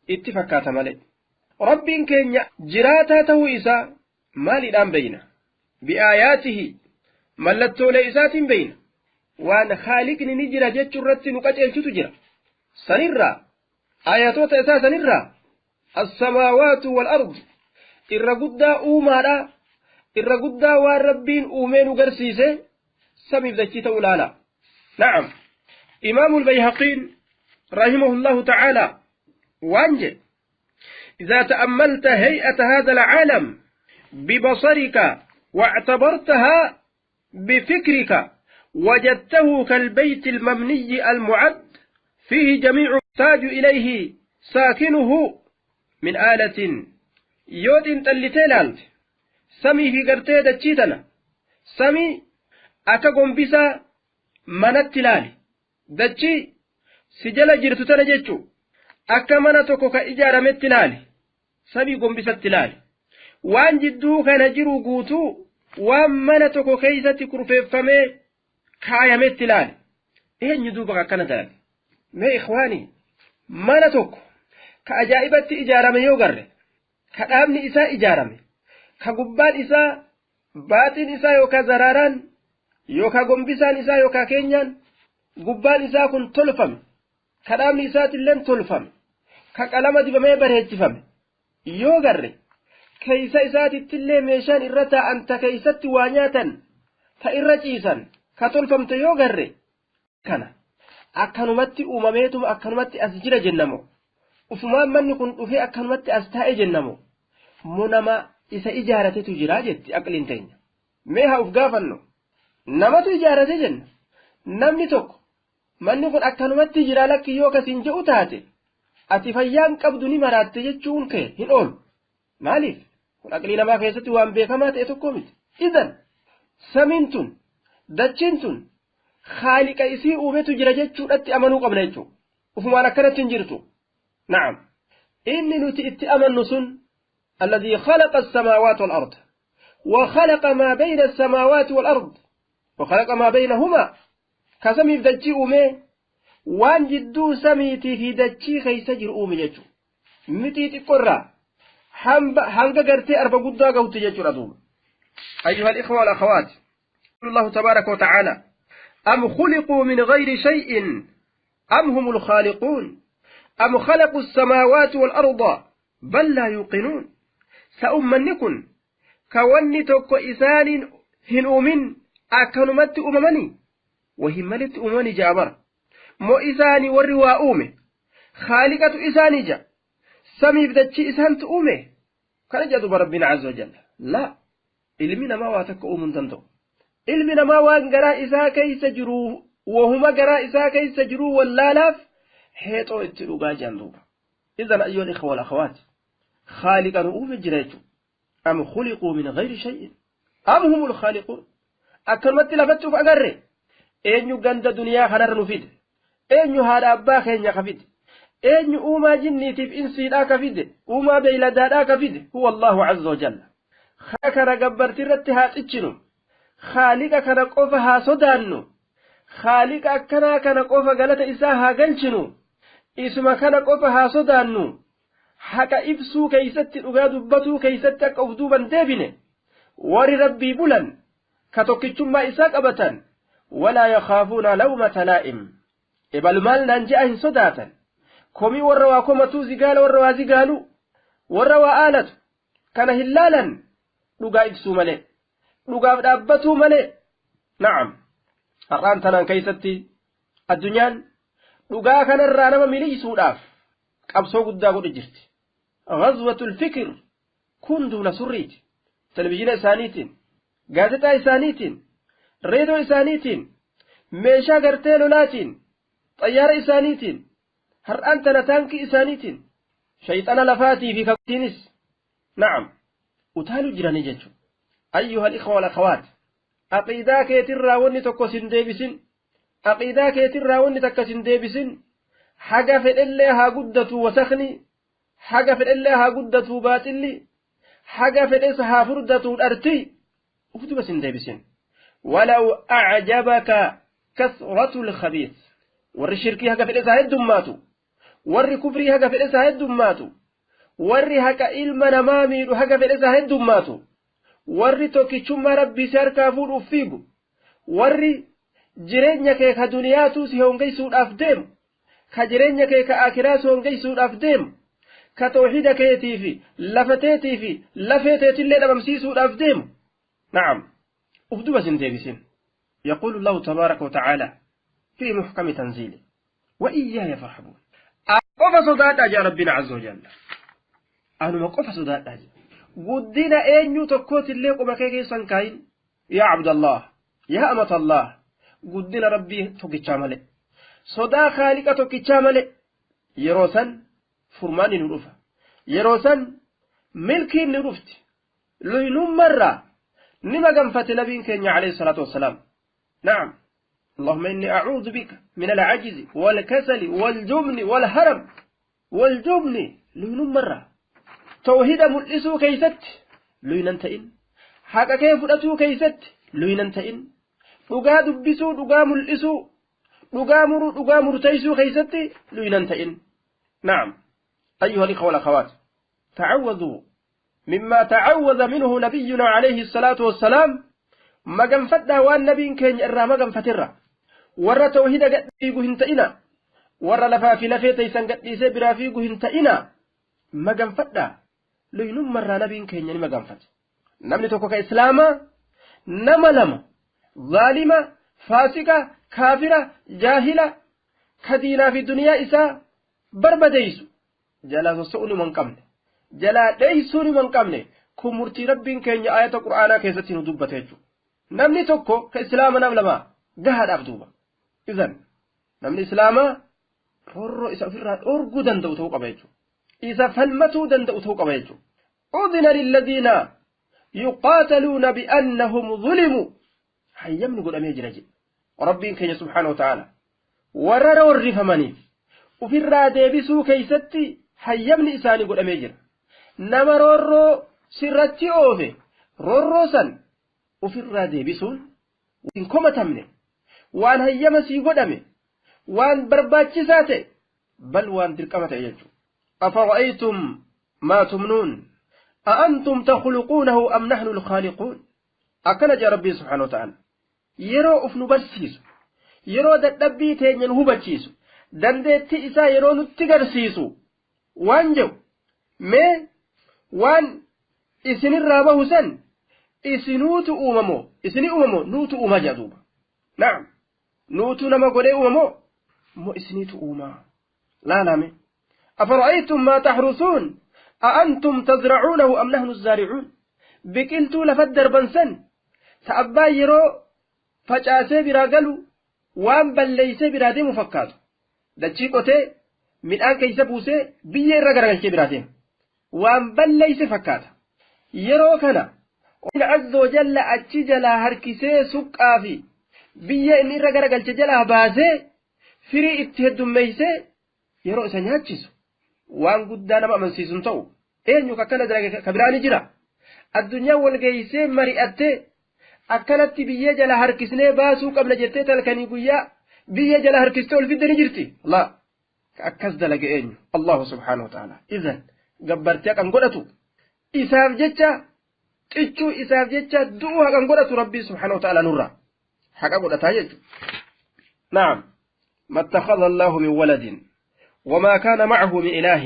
Itti fakkaata malee. Rabbiin keenya jiraataa ta'uu isaa maaliidhaan beeyna? Bi'aayaatihi mallattoolee isaatiin beeyna. Waan khaaliqni ni jira jechuu irratti nu qaceelchutu jira. Sanirraa ayatoota isaa sanirraa as-samaawaatu wal ard irra guddaa uumaadha irra guddaa waan rabbiin uumee nu garsiise samiif dachii ta'uu laala. Na'am. Imaamu al-Bayhaqiin rahimahullahu ta'ala waan jedhe إذا تأملت هيئة هذا العالم ببصرك واعتبرتها بفكرك وجدته كالبيت المبني المعد فيه جميع يحتاج إليه ساكنه من آلة يود تلتلالت سمي في قرتي دچيتنا سمي أكا قنبسا منت لالي دچي سجل جرت تنجتشو akka mana tokko ka ijaarametti ilaali samii gombisatti ilaali waan jidduu kana jiru guutuu waan mana tokko keeysatti kurfeeffamee kaayametti ilaali eenyu duuba akkana dalage mee ikhwaanii mana tokko ka ajaa'ibatti ijaarame yoo garre ka dhaabni isaa ijaarame ka gubbaan isaa baaxiin isaa yookaan zaraaraan yookaan gombisaan isaa yookaan keenyaan gubbaan isaa kun tolfame ka dhaabni isaatillee tolfame ka qalama dibamee bareechifame yoo garre keeysa isaatittillee meeshaan irra taa'an ta keeysatti waa nyaatan ta irra ciisan ka tolfamte yoo garre kana akkanumatti uumameetuma akkanumatti as jira jennamo ufumaan manni kun dhufee akkanumatti as taa'e jennamo moo nama isa ijaaratetu jira jetti aqliin teenya mee haa uf gaafannu namatu ijaarate jenna namni tokko manni kun akkanumatti jira lakki yoo kasiin je'u taate ati fayyaan qabdu ni maraatte jechuun kee hin oolu maaliif kun aqlii namaa keessatti waan beekamaa ta'e tokko miti idan samiin tun dachiin tun khaaliqa isii uumetu jira jechuudhatti amanuu qabna jechuudha ufumaan akkanatti hin jirtu na'am inni nuti itti amannu sun alladhii khalaqa as-samaawaati wal ard wa khalaqa maa bayna as-samaawaati wal ard wa khalaqa maa baynahumaa ka samiif dachii uumee waan jidduu samiitii fi dachii keeysa jiru uume jechuudha mixii xiqqoorraa hanga gartee arba guddaa gahutti jechuudha duuba أيها الإخوة والأخوات الله تبارك وتعالى أم خلقوا من غير شيء أم هم الخالقون أم خلقوا السماوات والأرض بل لا يوقنون سأمنكن كوني توكو إسان هن أكنمت أممني وهملت أممني جابر مو إساني وروا أومي خالقة إساني جا سمي بدتشي إسان تأومي كان جادو ربنا عز وجل لا ilmi namaa waa takka uumuu hin danda'u. Ilmi namaa waan garaa isaa keessa jiru wahuma garaa isaa keessa jiru wallaalaaf heexoo itti dhugaa jiran duuba. Idan ayyuha al-ikhwa wal-akhawaat khaaliqan uume jira jechuudha. Am khuliquu min ghayri shay'in am humul khaaliquun akkanumatti lafatti uf agarre eenyu ganda duniyaa kanarra nu fide eenyu haadha abbaa keenya ka fide eenyu uumaa jinniitiif insiidhaa ka fide uumaa beeyladaadhaa ka fide huwa Allahu azza wa jalla. Kana gabbartii irratti haa cichinu khaaliqa kana qofa haa sodaannu khaaliqa akkanaa kana qofa galata isaa haa galchinu isuma kana qofa haa sodaannu haqa ibsuu keeysatti dhugaa dubbatuu keeysatti akka uf duuban deebine warri rabbii bulan ka tokkichummaa isaa qabatan walaa yakhaafuuna lawmata laa'im ebal maal naan je'a hin sodaatan komii warra waa komatuu zigaala warra waa zigaalu warra waa aalatu kana hin laalan dhugaa ibsuu malee dhugaaf dhaabbatuu malee na'am har'aan tanaan keeysatti addunyaan dhugaa kanarraa nama miliisuudhaaf qabsoo guddaa godhu jirti ghazwatul fikr kun duula surriiti televizhiina isaaniitiin gaazexaa isaaniitiin reedoo isaaniitiin meeshaa gartee lolaatiin xayyaara isaaniitiin Har'aan tana taankii isaaniitiin shayxana lafaatii fi kaktiinis na'am utaalu jiranii jechuudha. Ayyuha al-ikhwa wal-akhawaat, aqiidaa keetirraa wanni tokko sin deebisin, aqiidaa keetirraa wanni takka sin deebisin. Haga fedhellee haa guddatu wasakni, haga fedhellee haa guddatu baaxilli, haga fedhes haa furdatu dharti, uf duba sin deebisin. Walaw acjabaka kasratu lkhabiis, warri shirkii haga fedhes haa heddummaatu, warri kufrii haga fedhes haa heddummaatu, warri haqa ilma namaa miidhu haga fedhes haa heddummaatu, warri tokkichummaa rabbii si harkaa fuudhuuf fiigu, warri jireenya kee ka duniyaatuu si hongeysuudhaaf deemu, ka jireenya kee ka akiraa si hongeysuudhaaf deemu, ka tawxiida keetii fi lafa teetii fi lafee teetillee dhabamsiisuudhaaf deemu, na'am, uf duba sin deebisin. يقول الله تبارك وتعالى في محكم تنزيله: وإياي فارهبون. qofa sodaadhaa jaa rabbiin عز وجل. Anuma qofa sodaadhaa jaa. Guddina eenyuu tokkootillee qoma kee keessan kaayin, yaa cabdallah, yaa amatallah. Guddina rabbii tokkichaa male, sodaa khaaliqa tokkichaa male. Yeroo san furmaanni nu dhufa, yeroo san milkiin ni dhufti. Luynummarraa ni maganfate nabiin keenya عليه الصلاة والسلام. نعم، اللهم إني أعوذ بك من العجز والكسل والجبن والهرم والجبن. Luynummarraa tawhida mul'isuu keeysatti luynan ta'in, haqa kee fudhatuu keeysatti luynan ta'in, dhugaa dubbisuu, dhugaa mul'isuu, dhugaa muruu, dhugaa murteeysuu keeysatti luynan ta'in. نعم، أيها الإخوة والأخوات، تعوذوا مما تعوذ منه نبينا عليه الصلاة والسلام. Maganfadhaa waan nabiin keenya irraa maganfatirra. Warra tawhida gadhiigu hin ta'ina, warra lafaa fi lafee teeysan gadhiisee biraa fiigu hin ta'ina. Maganfadhaa luynummarraa nabiin keenya ni maganfate. Namni tokko ka islaamaa nama lama, zaalima, faasika, kaafira, jaahila, ka diinaa fi duniyaa isaa barbadeeysu jalaa sossa'uu nima hin qabne, jalaa dheeysuu nima hin qabne. Kun murtii rabbiin keenya ayata qur'aanaa keessatti nu dubbate jechuudha. Namni tokko ka islaama nam lama gahaadhaaf duuba. Idan namni islaamaa roorroo isa ofirraa dhorguu danda'u ta'uu qaba jechuudha, isa falmatuu danda'u ta'uu qaba jechuudha. أذن للذين يقاتلون بأنهم ظلموا, hayyamni godhamee jira jedhe rabbiin keenya سبحانه وتعالى. Warra roorrifamaniif ofirraa deebisuu keeysatti hayyamni isaanii godhamee jira. Nama roorroo sirratti oofe, roorroo san ofirraa deebisuun hin komatamne, waan hayyama sii godhame, waan barbaachisaa ta'e, bal waan dirqama ta'e jechuudha. أفرأيتم ما تمنون أأنتم تخلقونه أم نحن الخالقون, akkana jaa rabbii سبحانه وتعالى. Yeroo uf nu barsiisu, yeroo dadhabbii teenya nu hubachiisu, dandeettii isaa yeroo nutti garsiisu, waan jedhu: mee waan isinirraa bahu san isinuutu uumamoo, isinii uumamoo, nuutu uuma jedha duuba. نعم, nuutu nama godhee uumamoo moo isiniitu uumaa laalame? أفرأيتم ما تحرثون أأنتم تزرعونه أم نحن الزارعون. Biqiltuu lafa darban san ta abbaa yeroo facaasee biraa galu waan balleeysee biraa deemu fakkaatu, dachii qotee midhaan keeysa buusee biyya irra garagalchee biraa deema, waan balleeyse fakkaata. Yeroo kana عز وجل achi jalaa harkisee suqqaa fi biyya inni irra garagalche jalaa baasee firii itti heddummeeysee yeroo isa nyaachisu, waan guddaa nama amansiisu hin ta'u. Eenyu akkana dalage ka biraa ni jira? Addunyaa walgeeysee mari'attee akkanatti biyyee jala harkisnee baasuu qabna jettee talkanii guyyaa biyya jala harkistee ol fidde ni jirti? La, akkas dalage eenyu? الله سبحانه وتعالى. Idan gabbartee haqan godhatu, isaaf jecha xichuu, isaaf jecha du'uu haqan godhatu rabbii سبحانه وتعالى nurra haqa godhataa jechuudha. نعم، ما اتخذ الله من ولد وما كان معه من إله،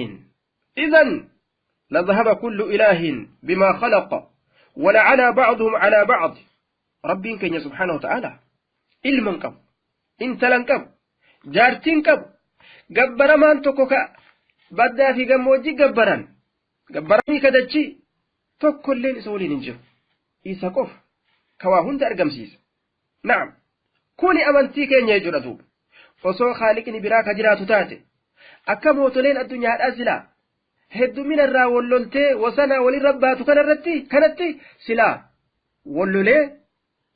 إذا لذهب كل إله بما خلق ولعلى بعضهم على بعض. Rabbiin keenya سبحانه وتعالى ilma hin qabu, intalan qabu, jaartiin qabu, gabbaramaan tokko ka baddaa fi gammoojjii gabbaran gabbaramii kadachii tokkolleen isa waliin hin jiru. Isa qofa ka waa hunda argamsiisa. نعم, kuni amantii keenya jechuudha duuba. Osoo khaaliqni biraa ka jiraatu taate, Akka mootoleen addunyaadhaa silaa heddumina irraa walloltee wasanaa walirra baatu kanarratti kanatti silaa wallolee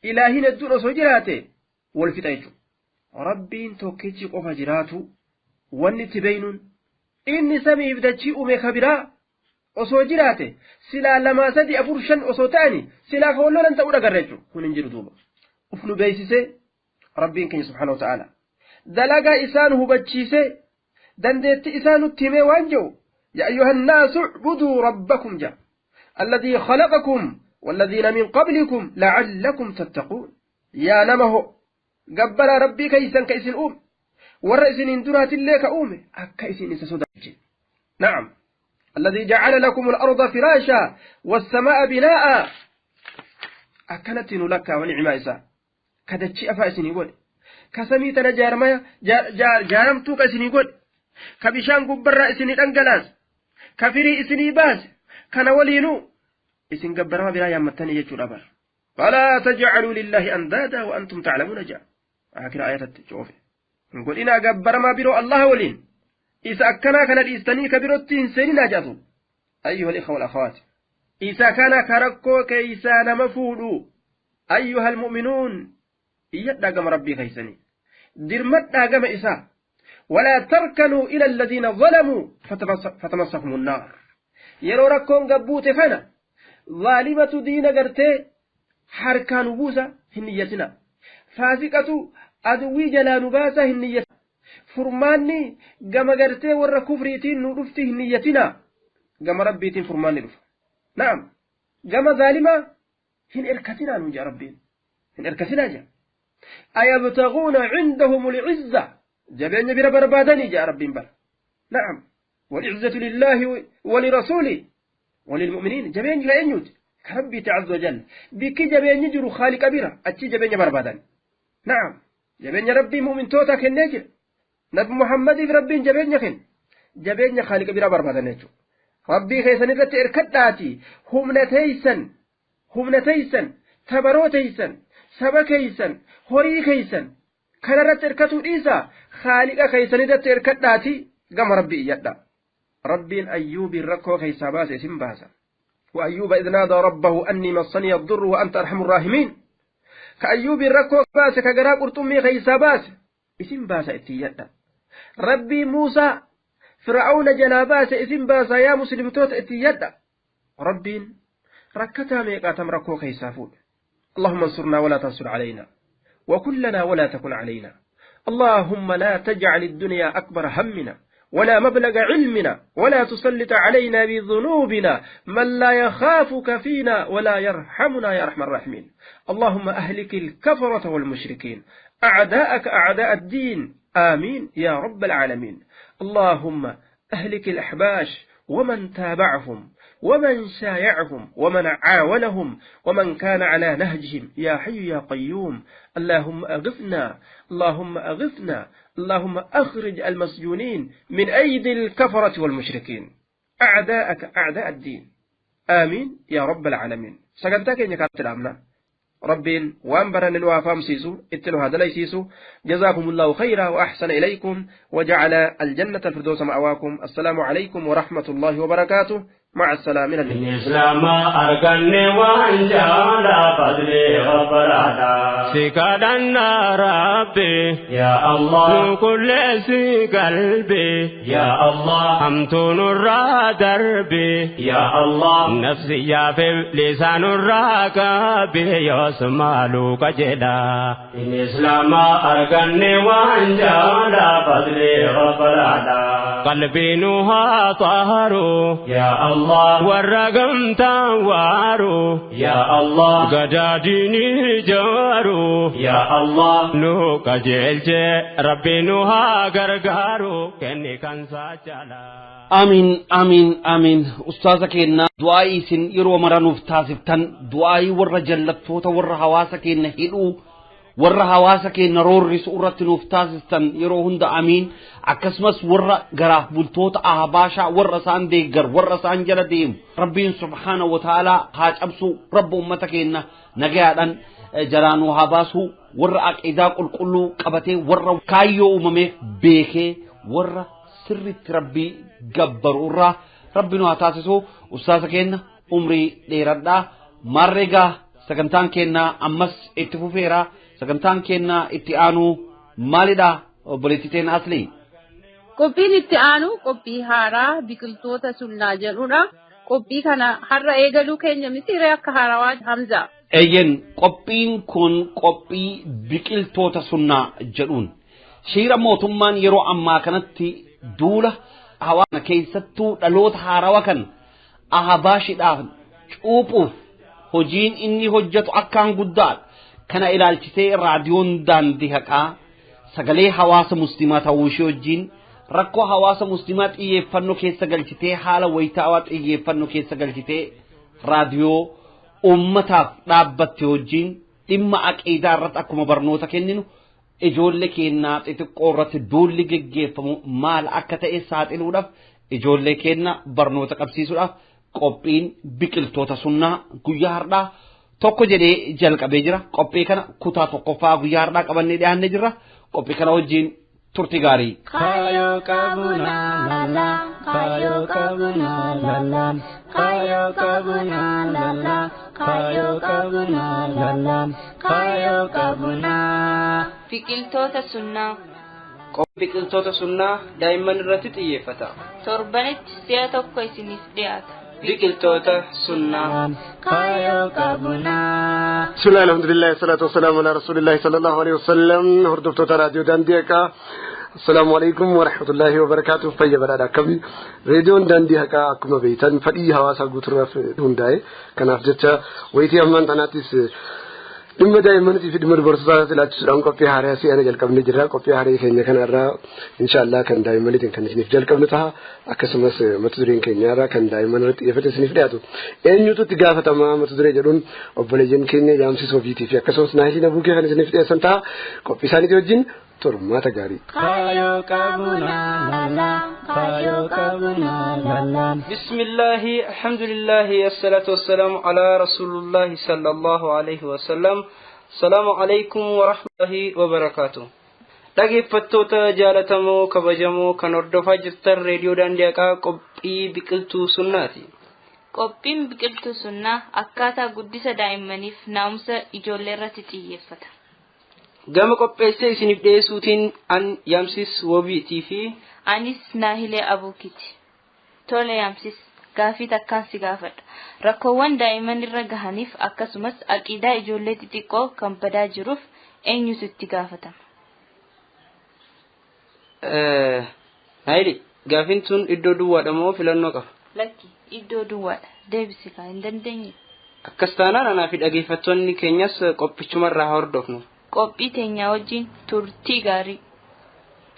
ilaahiin hedduun osoo jiraate wal fixa jechuudha. Rabbiin tokkichi qofa jiraatu wanni itti beeynuun inni samiif dachii uume ka biraa osoo jiraate silaa 2 3 4 5 osoo ta'ani silaa ka wallolan ta'uu dhagarra jechuudha. Kun hin jiru duuba. Uf nu beeksisee Rabbiin keenya subhaanahu wa ta'ala dalagaa isaan hubachiisee dandeettii isaa nutti himee waan jedhu يا أيها الناس اعبدوا ربكم جاء الذي خلقكم والذين من قبلكم لعلكم تتقون. يا نمه قبل ربي كيسا كيسن أم والرئيس اندرات الله كأم أكيسن سسدج. نعم الذي جعل لكم الأرض فراشا والسماء بناء أكلت لك ونعم إسا كدتشي أفا إسن يقول كسميتنا جارمايا جارمتو كإسن يقول كبشان قبر إسن الأنجلاس كفري إسني باس كان ولينو إسن قبر ما بلا يمتني يجور أبر فلا تجعلوا لله أندادا وأنتم تعلمون جاء آخر آية التجوف نقول إنا قبر ما برو الله ولين إذا أكنا كان الإستني كبرو التنسين نجاتو. أيها الإخوة والأخوات إذا كان كركو كيسان مفولو أيها المؤمنون إياد قم ربي كيسني درمت قم إسا ولا تركنوا إلى الذين ظلموا فتمسكم النار. يرو ركون قبوت خنا ظالمة دين قرتي حركان بوسة هنيتنا فاسقة أدوي جلان باسة هنيتنا فرماني قم قرتي ور كفريتين نرفتي هنيتنا قم ربيتين فرماني رف. نعم قم ظالمة هن إركتنا نجا ربين هن إركتنا جا أيبتغون عندهم العزة جبين بira barbaadanii jaa rabbiin bar. نعم والعزة لله ولرسوله وللمؤمنين جبين لا ينيوت ربي عز وجل بك جبين يجر خالق بira achi جبين barbaadan. نعم جبين ربي مؤمن توتا kennee نبي محمد ربي جبين kenne جبين خالق bira barbaadan jechuudha. Rabbii keessan irratti irkadhaati humna teeysan tabaroo teeysan saba keeysan horii keeysan kanarratti irkatuu dhiisa khaaliqa keessan irratti irkadhaati gama rabbii iyyadha. Rabbiin ayyuubiin rakkoo keessaa baase isin baasa. وأيوب إذ نادى ربه أني مسني الضر وأنت أرحم الراحمين. كأيوب rakkoo baase ka garaa qurxummii keessaa baase isin baasa itti iyyadha. Rabbii Muusaa Fir'aawna jalaa baase isin baasa yaa muslimtoota itti iyyadha. Rabbiin rakkataa meeqaatam rakkoo keessaa fuudhe. اللهم انصرنا ولا تنصر علينا وكلنا ولا تكن علينا. اللهم لا تجعل الدنيا أكبر همنا ولا مبلغ علمنا ولا تسلط علينا بذنوبنا من لا يخافك فينا ولا يرحمنا يا أرحم الراحمين. اللهم أهلك الكفرة والمشركين أعداءك أعداء الدين آمين يا رب العالمين. اللهم أهلك الأحباش ومن تابعهم ومن شايعهم ومن عاونهم ومن كان على نهجهم يا حي يا قيوم. اللهم أغثنا اللهم أغثنا اللهم أخرج المسجونين من أيدي الكفرة والمشركين أعداءك أعداء الدين آمين يا رب العالمين. سقنتك إنك الأمنا ربين وأنبرن الوافام سيسو اتلو هذا ليسيسو. جزاكم الله خيرا وأحسن إليكم وجعل الجنة الفردوس مأواكم. السلام عليكم ورحمة الله وبركاته. مع السلامة. الإسلام أركني وأنجال فضلي غفراتا سكدنا ربي يا الله كل سي قلبي يا الله أمتون الرا دربي يا الله نفسي يا في لسان الراكبي يسمالو كجدا الإسلام أركني وأنجال فضلي غفراتا قلبي نوها طهر يا الله والرقم تنوارو يا الله قداديني جارو يا الله نوك جيلجي ربي نوها غرغارو كني كان ساجلا آمين آمين آمين. أستاذ كينا دعائي سن يرو مرانوف تاسفتن دعائي ور جلتوتا ور حواسا كينا هيدو warra hawaasa keenya roorrisu irratti nuuf taasistan yeroo hunda amiin. Akkasumas warra garaaf bultoota ahbaashaa warra isaan deeggar warra isaan jala deemu rabbiin subhaanahu wa ta'aalaa haa cabsu. Rabbi ummata keenya nagayaadhaan jalaanuu haa baasu. Warra aqiidaa qulqulluu qabatee warra kaayyoo uumameef beekee warra Sirriitti Rabbii gabbaru irraa Rabbi nu haa taasisu. Ustaaza keenya umrii dheeradhaa. Maarreegaa sagantaan keenya ammas itti fufeera. Sagantaan keenya itti aanu maalidha obboleettii teenya Aslii? Qophiin itti aanu qophii haaraa biqiltoota sunnaa jedhudha. Qophii kana har'a eegaluu keenya miti akka haarawaa Hamza. Eeyyen, qophiin kun qophii biqiltoota sunnaa jedhuun shiira mootummaan yeroo ammaa kanatti duula hawaasa keessattuu dhaloota haarawaa kan ahabaashiidhaaf cuuphuuf hojiin inni hojjetu akkaan guddaadha. Kana ilaalchisee raadiyoon daandii haqaa sagalee hawaasa musliimaa ta'uu ishee wajjin rakkoo hawaasa musliimaa xiyyeeffannoo keessa galchitee, haala wayitaawaa xiyyeeffannoo keessa galchitee, raadiyoo uummataaf dhaabbatte wajjin dhimma aqiidaa irratti akkuma barnoota kenninu, ijoollee keenyaa xixiqqoo irratti duulli geggeeffamu maal akka ta'e saaxiluudhaaf, ijoollee keenya barnoota qabsiisuudhaaf qophiin biqiltoota sunnaa guyyaa har'aa tokko jedhee jalqabee jira. Qophii kana kutaa tokkoffaa guyyaa har'aa qabannee dhiyaannee jirra. Qophii kana wajjin turtii gaarii. Kaayoo qabuna lala, kaayoo qabuna lala, kaayoo qabuna lala, kaayoo qabuna lala, kaayoo qabuna. Biqiltoota sunnaa. Qophiin biqiltoota sunnaa daa'imman irratti xiyyeeffata. Torbanitti si'a tokko isiniif dhiyaata. Biqiltoota sunnaa. Kaayoo qabuna. Bismillah, alhamdulillah, salatu wassalamu ala rasulillahi sallallahu alaihi wasallam. Hordoftoota raadiyoo daandii haqaa, assalaamu alaikum wa rahmatullahi wa barakaatuh. Fayya badhaadha akkami? Reediyoon daandii haqaa akkuma beektan fedhii hawaasaa guutuudhaaf hundaa'e. Kanaaf jecha wayitii ammaan tanaattis dhimma daa'immaniitii fi dhimma dubartootaa ilaalchisuudhaan qophii haaraa si'ana jalqabnee jirra. Qophii haaraa keenya kanarraa inshaallah kan daa'immaniitiin kan isiniif jalqabnu ta'a. Akkasumas mata dureen keenyarraa kan daa'imman irratti xiyyeeffate isiniif dhiyaatu. Eenyutu itti gaafatamaa mata duree jedhuun obboleeyyan keenya yaamsisoo fiitii fi akkasumas naahilii nabuukee kan isiniif dhiyeessan ta'a. Qophii isaaniitii wajjin turmaata gaarii. Kaayoo qabuna lala, kaayoo qabuna lala. بسم الله، الحمد لله، الصلاة والسلام على رسول الله صلى الله عليه وسلم. السلام عليكم ورحمة الله وبركاته. Dhaggeeffattoota jaalatamoo kabajamoo kan hordofaa jirtan reediyoo daandii haqaa, qophii biqiltuu sunnaati. Qophiin biqiltuu sunnaa akkaataa guddisa daa'immaniif naamusa ijoollee irratti xiyyeeffata. Gama qopheessee isiniif dhiyeessuutiin an Yaamsis Wobiitii fi Anis Naahilee Abuukiti. Tole Yaamsis, gaafii takkaan si gaafadha. Rakkoowwan daa'imman irra gahaniif akkasumas aqiidaa ijoollee xixiqqoo kan badaa jiruuf eenyutu itti gaafatama? Naahili, gaafiin tun iddoo duwwaadha moo filannoo qaba? Lakki, iddoo duwwaadha. Deebisi kaa, hin dandeenye. Akkas taanaan anaa fi dhaggeeffattoonni keenyas qophichumarraa hordofnu. Qophii teenyaa wajjin turtii gaarii.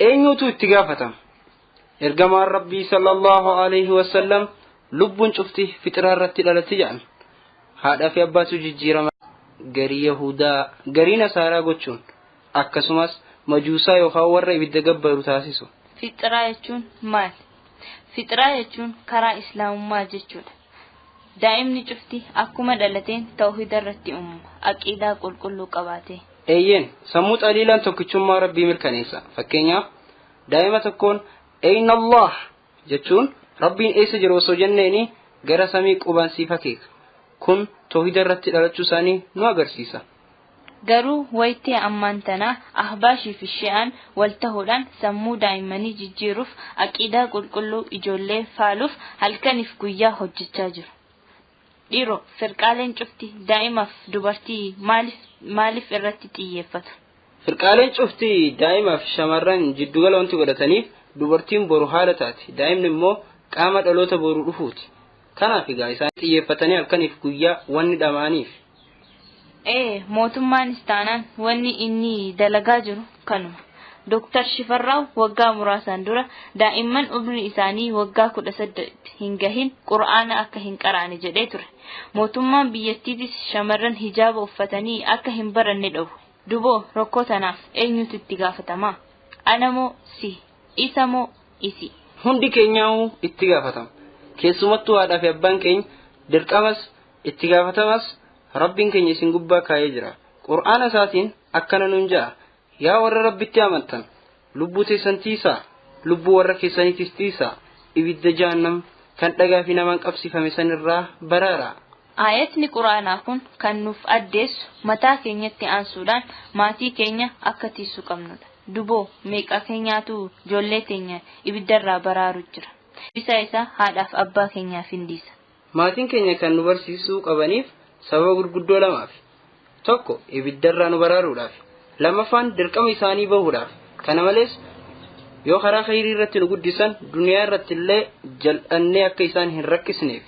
Eenyutu itti gaafatama? Ergamaan Rabbii sallallahu alaihi wasallam lubbuun cufti fixiraa irratti dhalatti jedhan. Haadhaa fi abbaatu jijjiirama garii Yahudaa garii Nasaaraa gochuun akkasumas majuusaa yookaan warra ibidda gabbaru taasisu. Fixiraa jechuun maal? Fixiraa jechuun karaa islaamummaa jechuudha. Daa'imni cufti akkuma dhalateen tawhida irratti uumama. Aqiidaa qulqulluu qabaate. Eeyyeen, sammuu xaliilaan tokkichummaa Rabbii mirkaneessa. Fakkeenyaaf daa'ima tokkoon "Eyna Allah" jechuun Rabbiin eessa jiru osoo jenneeni gara samii qubaan siif akeeka. Kun tawhida irratti dhalachuu isaanii nu agarsiisa. Garuu wayitee ammaan tanaa ahbaashii fi shi'aan wal tahuudhaan sammuu daa'immanii jijjiiruuf, aqiidaa qulqulluu ijoollee faaluuf halkaniif guyyaa hojjechaa jiru. Dhiiroo, firqaaleen cufti daa'imaaf dubartii maaliif irratti xiyyeeffatu? Firqaaleen cufti daa'imaaf shamarran jiddugala wanti godhataniif dubartiin boru haala taati. Daa'imni immoo qaama dhaloota boru dhufuuti. Kanaaf egaa isaan xiyyeeffatanii halkaniif guyyaa wanni dhama'aniif. Ee, mootummaanis taanaan wanni inni dalagaa jiru kanuma. Dooktar Shifarraaw waggaa muraasaan dura daa'imman umriin isaanii waggaa 18 hin gahin qura'aana akka hin qaraane jedhee ture. Mootummaan biyyattiitis shamarran hijaaba uffatanii akka hin baranne dhowwe. Duboo, rakkoo tanaaf eenyutu itti gaafatama? Ana moo si? Isa moo isi? Hundi keenyaa'uu itti gaafatama. Keessumattuu haadhaa fi abbaan keenya dirqamas itti gaafatamas Rabbiin keenya isin gubbaa kaa'ee jira. Qur'aana isaatiin akkana nuun ja'a. Yaa warra Rabbitti amantan, lubbuu teessan tiisaa. Lubbuu warra keessaniitis tiisaa. Ibidda jahannam kan dhagaa fi namaan qabsiifame sanirraa baraara. Aayatni quraanaa kun kan nuuf addeessu mataa keenyatti aansuudhaan maatii keenya akka tiisuu qabnudha. Duboo meeqa keenyaatu ijoollee teenya ibiddarraa baraaru jira. Bisa isaa haadhaaf abbaa keenyaaf hin dhiisa. Maatiin keenya kan nu barsiisuu qabaniif sababa gurguddoo lamaaf. Tokko ibiddarraa nu baraaruudhaaf. Lammaffaan dirqama isaanii bahuudhaaf. Kana malees yoo karaa khayrii irratti nu guddisan duniyaa irratti illee jal'annee akka isaan hin rakkisneef.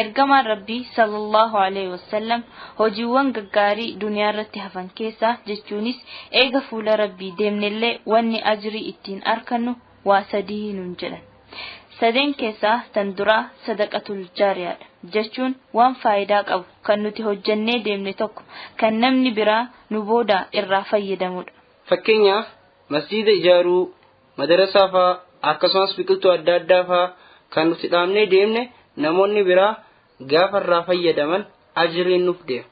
Ergamaan Rabbii sallallahu alaihi wasallam hojiiwwan gaggaarii duniyaa irratti hafan keessaa jechuunis eega fuula Rabbii deemnellee wanni ajrii ittiin arkannu waa sadii nuun jedhan. Sadeen keessaa tan duraa sadaqatul jaariyaadha jechuun waan faayidaa qabu kan nuti hojjannee deemne tokko kan namni biraa nu booda irraa fayyadamudha. Fakkeenyaaf masjiida ijaaruu, madarasaa fa'aa akkasumas biqiltuu adda addaa fa'aa kan nuti dhaabnee deemne namoonni biraa gaafa irraa fayyadaman ajriin nuuf deema.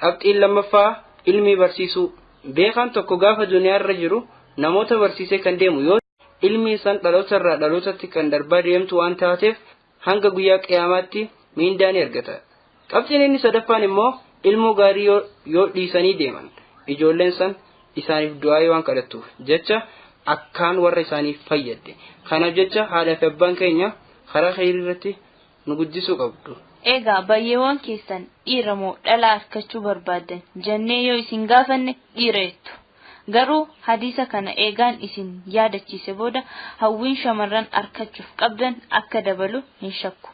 Qabxiin lammaffaa ilmii barsiisuu. Beekaan tokko gaafa duniyaa irra jiru namoota barsiisee kan deemu yoo ilmi isaan dhaloota irraa dhalootatti kan darbaa deemtu waan taateef hanga guyyaa qiyaamaatti miindaa ni argata. Qabxiin inni sadaffaan immoo ilmoo gaarii yoo dhiisanii deeman ijoolleen san isaaniif du'aa waan kadhattuuf jecha akkaan warra isaaniif fayyadde. Kanaaf jecha haadha fi abbaan keenya karaa khayrii irratti nu guddisuu qabdu. Egaa baay'eewwan keessan dhiira moo dhalaa argachuu barbaaddan jennee yoo isin gaafanne dhiira jettu. Garuu hadiisa kana eegaan isin yaadachiise booda hawwiin shamarran argachuuf qabdan akka dabalu hin shakku.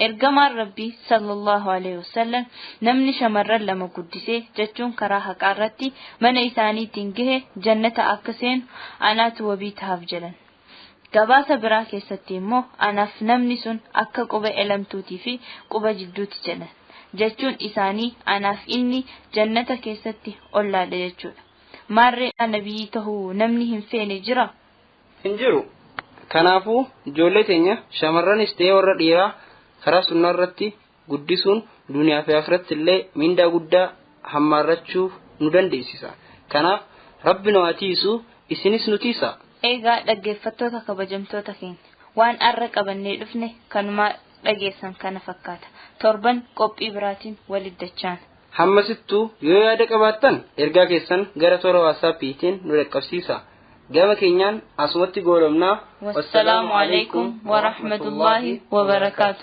Ergamaan Rabbii sallallahu alaihi wasallam namni shamarran lama guddisee jechuun karaa haqaa irratti mana isaaniitiin gahe jannata akka seenu anaatu wabii tahaaf jedhan. Gabaasa biraa keessatti immoo anaaf namni sun akka quba elemtuutii fi quba jidduuti jedhan. Jechuun isaanii anaaf inni jannata keessatti ollaadha jechuudha. Maarree nabiyyi tahuu namni hin feene jira? Hin jiru. Kanaafuu ijoollee teenya shamarranis ta'ee warra dhiiraa karaa sunnaa irratti guddisuun duniyaa fi akhiratti illee mindaa guddaa hammaarrachuu nu dandeessisa. Kanaaf Rabbi nu haa tiisu isinis nu tiisa. Egaa dhaggeeffattoota kabajamtoota keenya waan arra qabannee dhufne kanuma dhageessan kana fakkaata. Torban qophii biraatiin walitti dachaan. Hammasittuu yoo yaada qabaattan ergaa keessan gara toora waasaappiitiin nu dhaqqabsiisa. Gama keenyaan asumatti goolabnaa. Wassalaamu alaikum wa rahmatullahi wa barakaatu.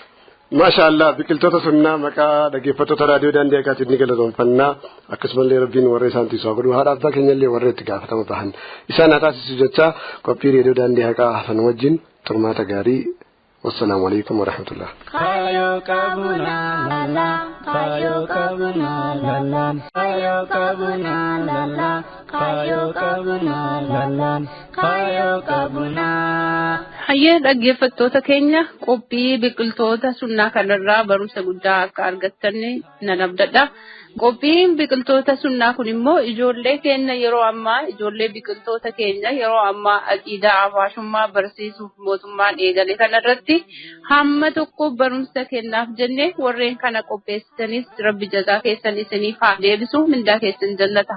Maasha Allah biqiltoota sunnaa maqaa dhaggeeffattoota raadiyoo daandii haqaatiin ni galatoomfannaa akkasumallee rabbiin warra isaan tiisu haa godhu haadha abbaa keenyallee warra itti gaafatama bahan isaan haa taasisu jecha qophii raadiyoo daandii haqaa hafan wajjin turmaata gaarii. Wassalaamu alaikum wa rahmatullah. Kayo kabuna lala, kayo kabuna lala, kayo kabuna lala, kayo kabuna lala, kayo kabuna. Hayyee dhaggeeffattoota keenya qophii biqiltoota sunnaa kanarraa barumsa guddaa akka argattan nan abdadha. Qophiin biqiltoota sunnaa kun immoo ijoollee keenya yeroo ammaa ijoollee biqiltoota keenya yeroo ammaa aqiidaa hawaasummaa barsiisuuf mootummaan eegale kanarratti hamma tokko barumsa kennaaf jennee warreen kana qopheessitanis rabbi jazaa keessan isiniif haa deebisu mindaa keessan jannata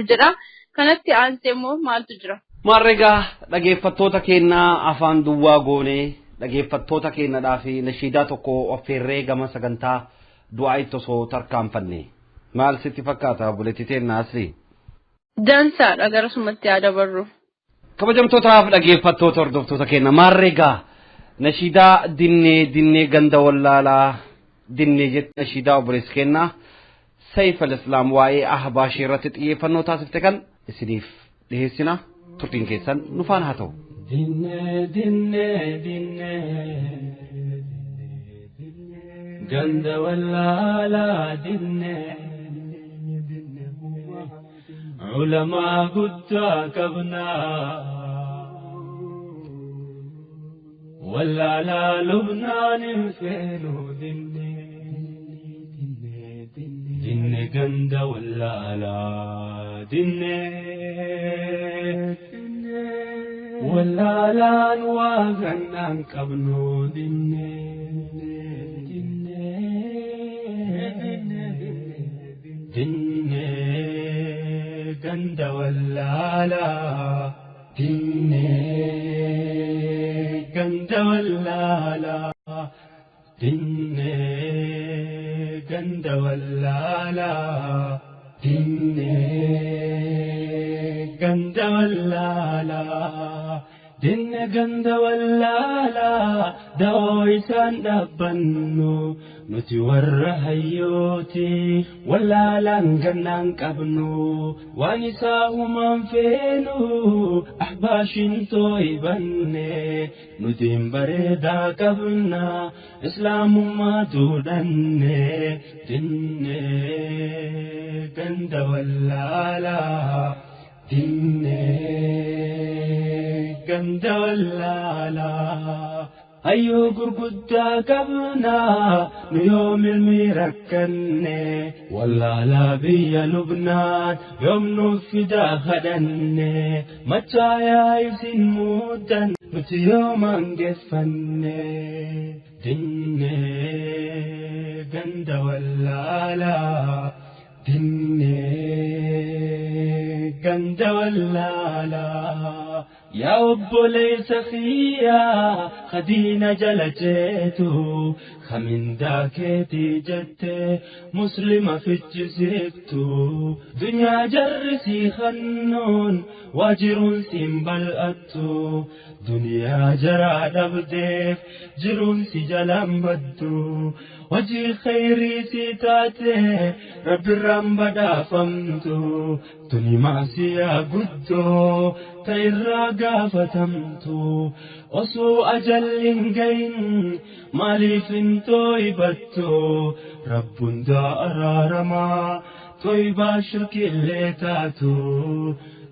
jedha. Kanatti aansee immoo maaltu jira? Maarreegaa dhaggeeffattoota keenyaa afaan duwwaa goonee dhaggeeffattoota keenyadhaa fi nashiidaa tokko affeerree gama sagantaa du'aa itti osoo tarkaanfanne. Maal sitti fakkaata obboleettii teenya Asrii? Dansaadha gara sumatti yaada barru. Kabajamtootaaf dhaggeeffattoota hordoftoota keenya maarreegaa nashiidaa dinnee dinnee ganda wallaalaa dinnee jetti nashiidaa obboleessi keenyaa Sayf al-Islaam waa'ee ahbaashii irratti xiyyeeffannoo taasifte kan isiniif dhiheessina. Turtiin keessan nu faana haa ta'u. Dinnee dinnee dinnee ganda wallaalaa dinnee ulamaa guddaa qabnaa wallaalaa lubnaan hin feenu dinnee dinnee ganda wallaalaa dinnee wallaalaan waa gannaan qabnu dinnee dinnee ganda wallaalaa dinnee. ganda wallaalaa. Dinnee ganda wallaalaa. Dinnee ganda wallaalaa. Dinne ganda wallaalaa da'oo isaan dhaabbannu nuti warra hayyooti wallaalaan gannaan qabnu waan isaa humaan feenu ahbaashin tooyibanne nuti hin bareedaa qabna islaamummaa duudhanne. Dinne ganda wallaalaa. Dinnee ganda wallaalaa. Hayyuu gurguddaa qabnaa nu yoom ilmi rakkanne wallaalaa biyya Lubnaan yoom nuuf fidaa kadhanne machaayaa isin muuddan nuti yoom hangeeffanne. Dinnee ganda wallaalaa. Dinnee ganda wallaalaa. Yaa obboleessa kiyyaa khadiina jala jeetu kamindaa keetii jettee muslima fichisiiftu dunyaa jarri sii hannuun waajiruun siin bal'attu duniyaa jaraa dhabdeef jiruun si jalaan baddu hojii khayrii si taate rabbirraan badhaafamtu tuni maasiyaa guddoo ta irraa gaafatamtu osoo ajalli hin gahin maaliif hin tooybattu rabbundaa araaramaa tooybaa shirkiillee taatu.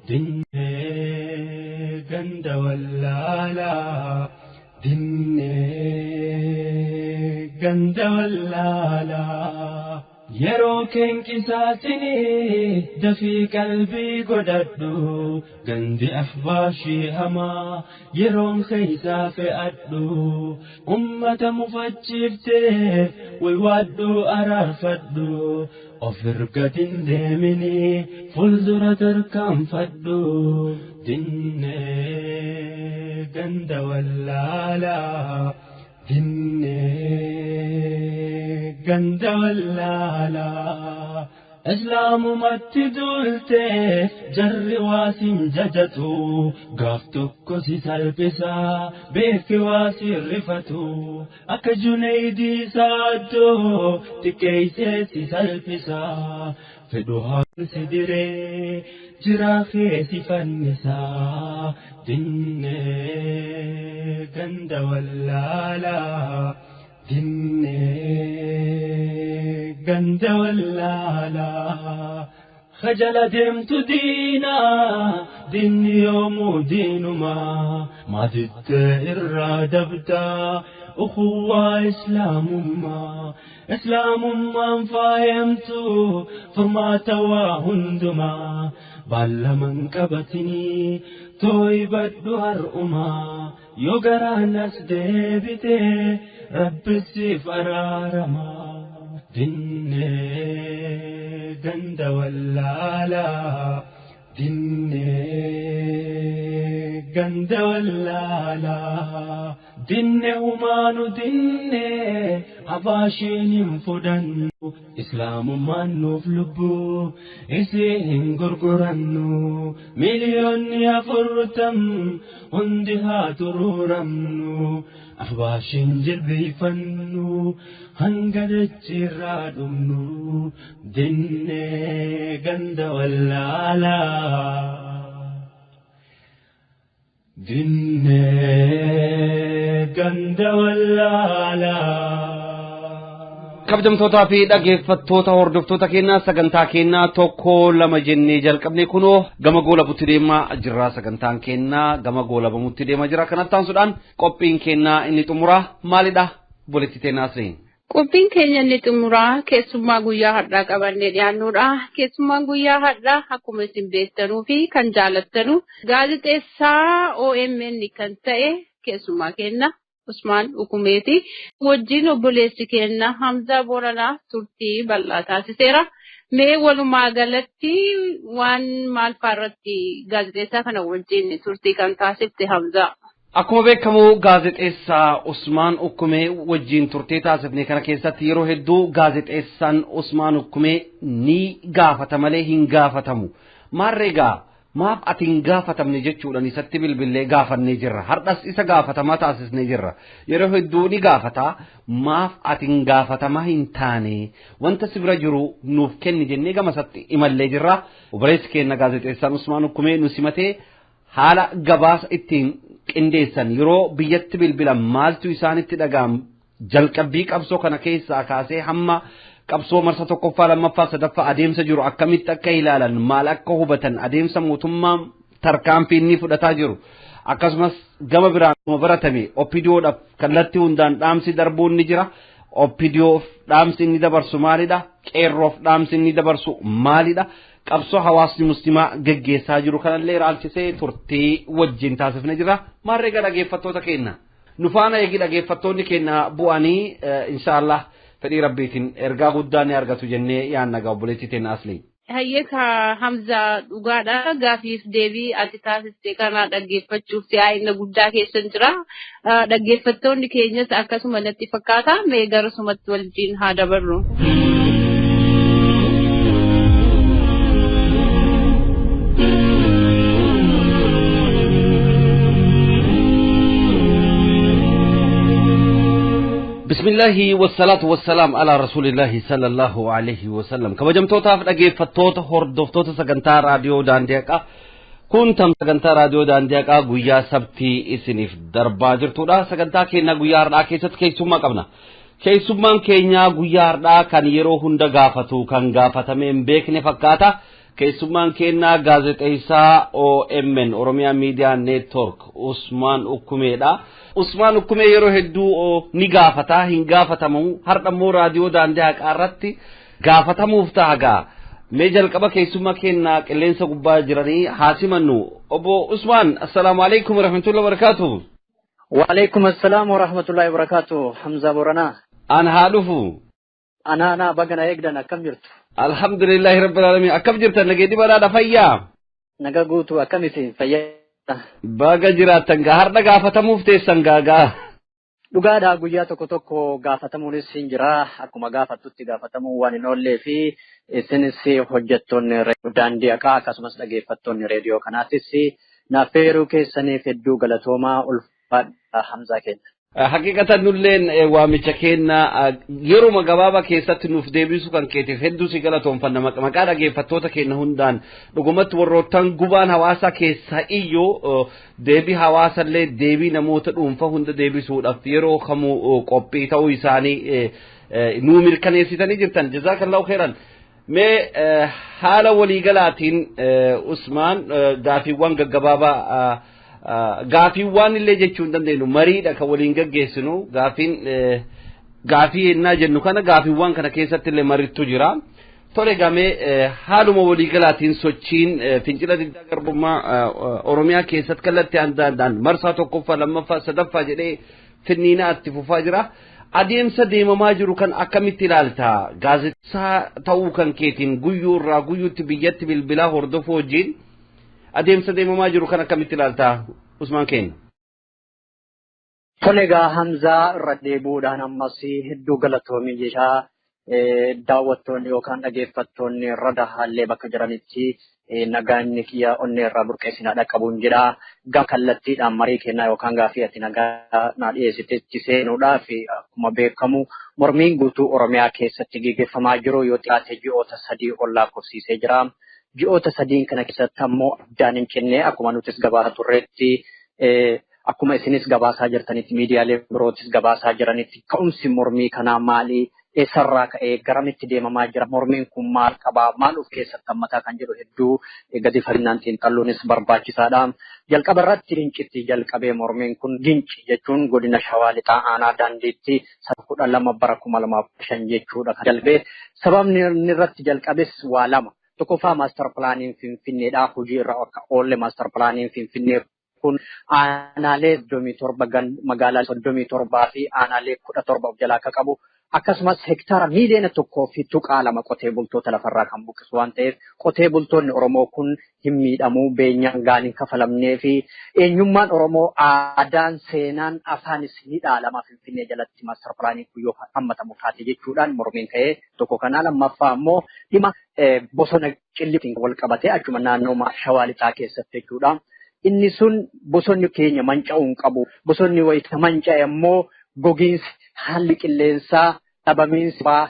Dinnee ganda wallaalaa. Dinnee ganda wallaalaa. Yeroo keenqisaasinii dafii qalbii godhadhu gandi ahbaashii hamaa yeroon keeysaa fe'adhu ummata mufachiiftee waywaadhu araarfadhu of ergatin deeminii fuuldura tarkaanfadhu. Dinnee ganda wallaalaa. Dinnee ganda wallaalaa. Islaamumatti duultee jarri waa sin jajatu gaaf tokko si salphisaa beeki waa si rifatu akka Junaydii Saaddoo xiqqeessee si salphisaa fedhu haan si diree jiraa kee si fannisaa. Dinnee ganda wallaalaa. Dinnee ganda wallaalaa. Khajala deemtu diinaa diinni yoomuu diinumaa maatittee irraa dabdaa ukhuwaa islaamummaa islaamummaan faayamtu furmaata waa hundumaa baallaman qabatinii tooybadhu har'umaa yoo garaan as deebitee rabbi siif araaramaa. Dinnee ganda wallaalaa. Dinnee ganda wallaalaa. Dinne humaanu dinnee habaashiin hin fudhannu islaamummaan nuuf lubbuu isii hin gurgurannu miliyoonni 40 hundi haa turuuramnu ahbaashiin jilbiifannu hanga dachiirraa dhumnu. Dinnee ganda wallaalaa. Dinnee ganda wallaalaa. Kabajamtootaa fi dhaggeeffattoota hordoftoota keenyaa sagantaa keenyaa 1 2 jennee jalqabne kunoo gama goolabutti deemaa jirra. Sagantaan keenyaa gama goolabamutti deemaa jira. Kanatti aansuudhaan qophiin keenyaa inni xumuraa maalidha? Boletti teenaasriin. Qophiin keenya inni xumuraa keessummaa guyyaa har'aa qabannee dhiyaannudha. Keessummaan guyyaa har'aa akkuma isin beektanuu fi kan jaallattanu gaazexeessaa OMN kan ta'e keessummaa keenya Usmaan Ukumeeti. Wajjin obboleessi keenya Hamzaa Booranaa turtii bal'aa taasiseera. Mee walumaa galatti waan maal fa'aa irratti gaazexeessaa kana wajjin turtii kan taasifte Hamzaa? Akkuma beekamu gaazexeessaa Usmaan Ukkumee wajjin turtee taasifne kana keessatti yeroo hedduu gaazexeessaan Usmaan Ukkumee ni gaafata malee hin gaafatamu. Maarree egaa maaf ati hin gaafatamne jechuudhaan isatti bilbillee gaafannee jirra. Har'as isa gaafatamaa taasisnee jirra. Yeroo hedduu ni gaafata, maaf ati hin gaafatamaa hin taane wanta si bira jiru nuuf kenni jennee gama isatti imallee jirra. Obboleessi keenya gaazexeessaan Usmaan Ukkumee nu simatee haala gabaasa ittiin qindeessan yeroo biyyatti bilbilan maaltu isaanitti dhaga'am jalqabbii qabsoo kana keessaa kaasee hamma qabsoo marsa tokkoffaa, lammaffaa, sadaffaa adeemsa jiru akkamitti akka ilaalan, maal akka hubatan, adeemsa mootummaa tarkaanfii inni fudhataa jiru, akkasumas gama biraan baratame OPDOdhaaf kallattii hundaan dhaamsi darbuun ni jira. OPDOf dhaamsi inni dabarsu maalidha? Qeerroof dhaamsi inni dabarsu maalidha? Qabsoo hawaasni muslimaa geggeessaa jiru kanallee ilaalchisee turtii wajjin taasifnee jira. Maarree egaa dhaggeeffattoota keenya nu faana eegi, dhaggeeffattoonni keenya bu'anii inshaallah fedhii rabbiitiin ergaa guddaa ni argatu jennee yaanna gaa obboleettii teenya Aslii. Hayyeeka Hamzaa, dhugaadha, gaafiif deebii ati taasiste kana dhaggeeffachuuf si'aayina guddaa keessan jira. Dhaggeeffattoonni keenyas akkasuma natti fakkaata, mee garasumatti wajjin haa dabarru. بسم الله والصلاة والسلام على رسول الله صلى الله عليه وسلم. Kabajamtootaaf dhaggeeffattoota hordoftoota sagantaa raadiyoo Daandii Haqaa, kun tam sagantaa raadiyoo Daandii Haqaa guyyaa sabtii isiniif darbaa jirtudha. Sagantaa keenya guyyaa har'aa keessatti keessummaa qabna. Keessummaan keenya guyyaa har'aa kan yeroo hunda gaafatu kan gaafatamee hin beekne fakkaata. Keessummaan keenya gaazexeessaa OMN, Oromiyaa Miidiyaa Network, Usmaan Ukkumeedha. Usmaan Ukkumee yeroo hedduu ni gaafata, hin gaafatamu. Har'a immoo raadiyoo Daandii Haqaa irratti gaafatamuuf ta'a gaa. Mee jalqaba keessummaa keenya qilleensa gubbaa jiranii haa simannu. Obbo Usmaan, assalaamu alaikum warahmatullahi wabarakatuh. وعليكم السلام ورحمة الله وبركاته حمزة بورنا. An haa dhufu. أنا أنا بقنا يقدنا كم جرت؟ Alhamdulillahi rabbil alamin. Akkam jirtan? Nageenya badhaadha, fayyaa? Naga guutuu, akkamitti fayyaa? Baga jiraattan gaa, har'a gaafatamuuf teessan gaa. Dhugaadha, guyyaa tokko tokko gaafatamuunis hin jira. Akkuma gaafattutti gaafatamuu waan hin oollee fi isinis hojjettoonni Daandii Haqaa akkasumas dhaggeeffattoonni reediyoo kanaatis naaf feeruu keessaniif hedduu galatoomaa, ulfaadha Hamzaa keenya. Haqiqatan nulleen waamicha keenya yeruma gabaabaa keessatti nuuf deebisuu kan keetiif hedduu si galatoonfanna maqaa dhaggeeffattoota keenya hundaan. Dhugumatti warroottan gubaan hawaasaa keessaa iyyuu deebii hawaasallee deebii namoota dhuunfaa hunda deebisuudhaaf yeroo kamuu qophii ta'uu isaanii nuu mirkaneessitanii jirtan. Jazaakallahu khairan. Mee haala waliigalaatiin Usmaan, gaafiiwwan gaggabaabaa, gaafiiwwan illee jechuu hin dandeenyu, mariidha kan waliin gaggeessinu. Gaafiin gaafii yennaa jennu kana gaafiiwwan kana keessatti illee marittu jira. Tole, gamee haaluma waliigalaatiin sochiin fincila diddaa garbummaa Oromiyaa keessatti kallattii adda addaan marsaa tokkoffaa, lammaffaa, sadaffaa jedhee finniinaa itti fufaa jira. Adeemsa deemamaa jiru kan akkamitti ilaalta? Gaazexeessaa ta'uu kan keetiin guyyuu irraa guyyuutti biyyatti bilbilaa hordofuu wajjin adeemsa deemamaa jiru kan akkamitti ilaalta, Usmaan keenya? Tole egaa Hamzaa, irra deebi'uudhaan ammas hedduu galatoomii jechaa, daawwattoonni yookaan dhaggeeffattoonni rada haallee bakka jiranitti nagaan kiyya onnee irraa burqeessinaa dhaqqabuun jedha. Gaa kallattiidhaan marii kennaa yookaan gaafii ati nagaa naa dhiyeessitetti seenuudhaaf, akkuma beekamu mormiin guutuu Oromiyaa keessatti gaggeeffamaa jiru yoo xiqqaate ji'oota 3 ol lakkoofsiisee jira. Ji'oota 3n kana keessatti ammoo addaan hin cinne, akkuma nutis gabaasaa turreetti, akkuma isinis gabaasaa jirtanitti, miidiyaalee birootis gabaasaa jiranitti, ka'umsi mormii kanaa maali? Eessarraa ka'ee garamitti deemamaa jira? Mormiin kun maal qabaa? Maal of keessatti hammataa kan jedhu hedduu gadi fageenyaan xiinxalluunis barbaachisaadha. Jalqaba irratti Gincitti jalqabee mormiin kun. Ginci jechuun godina Shawaa Lixaa aanaa Daandiitti 12 bara 2005 jechuudha kan jalqabee. Sababni inni irratti jalqabes waa lama. Tokkoffaa, maastar pilaaniin Finfinneedha. Hojii irra akka oolle maastar pilaaniin Finfinnee kun aanaalee 37, magaalaa 37 fi aanaalee 17 of jalaa akka qabu Akkasumas hektaara 1.2 miiliyoona qotee bultoota lafarraa kan buqqisu waan ta'eef qotee bultoonni Oromoo kun hin miidhamuu, beenyaan gaariin kafalamnee fi eenyummaan Oromoo aadaan, seenaan, afaanis ni dhaalama Finfinnee jalatti maastar pilaanii kun yoo hammatamu taate jechuudhaan mormiin ka'ee tokko kanaa. Lammaffaa ammoo dhimma bosona qilliitiin wal qabatee achuma naannoo Shawaa Lixaa keessatti jechuudha. Inni sun bosonni keenya manca'uu hin qabu. Bosonni wayita manca'e ammoo gogiinsi, haalli qilleensaa, dhabamiinsi baa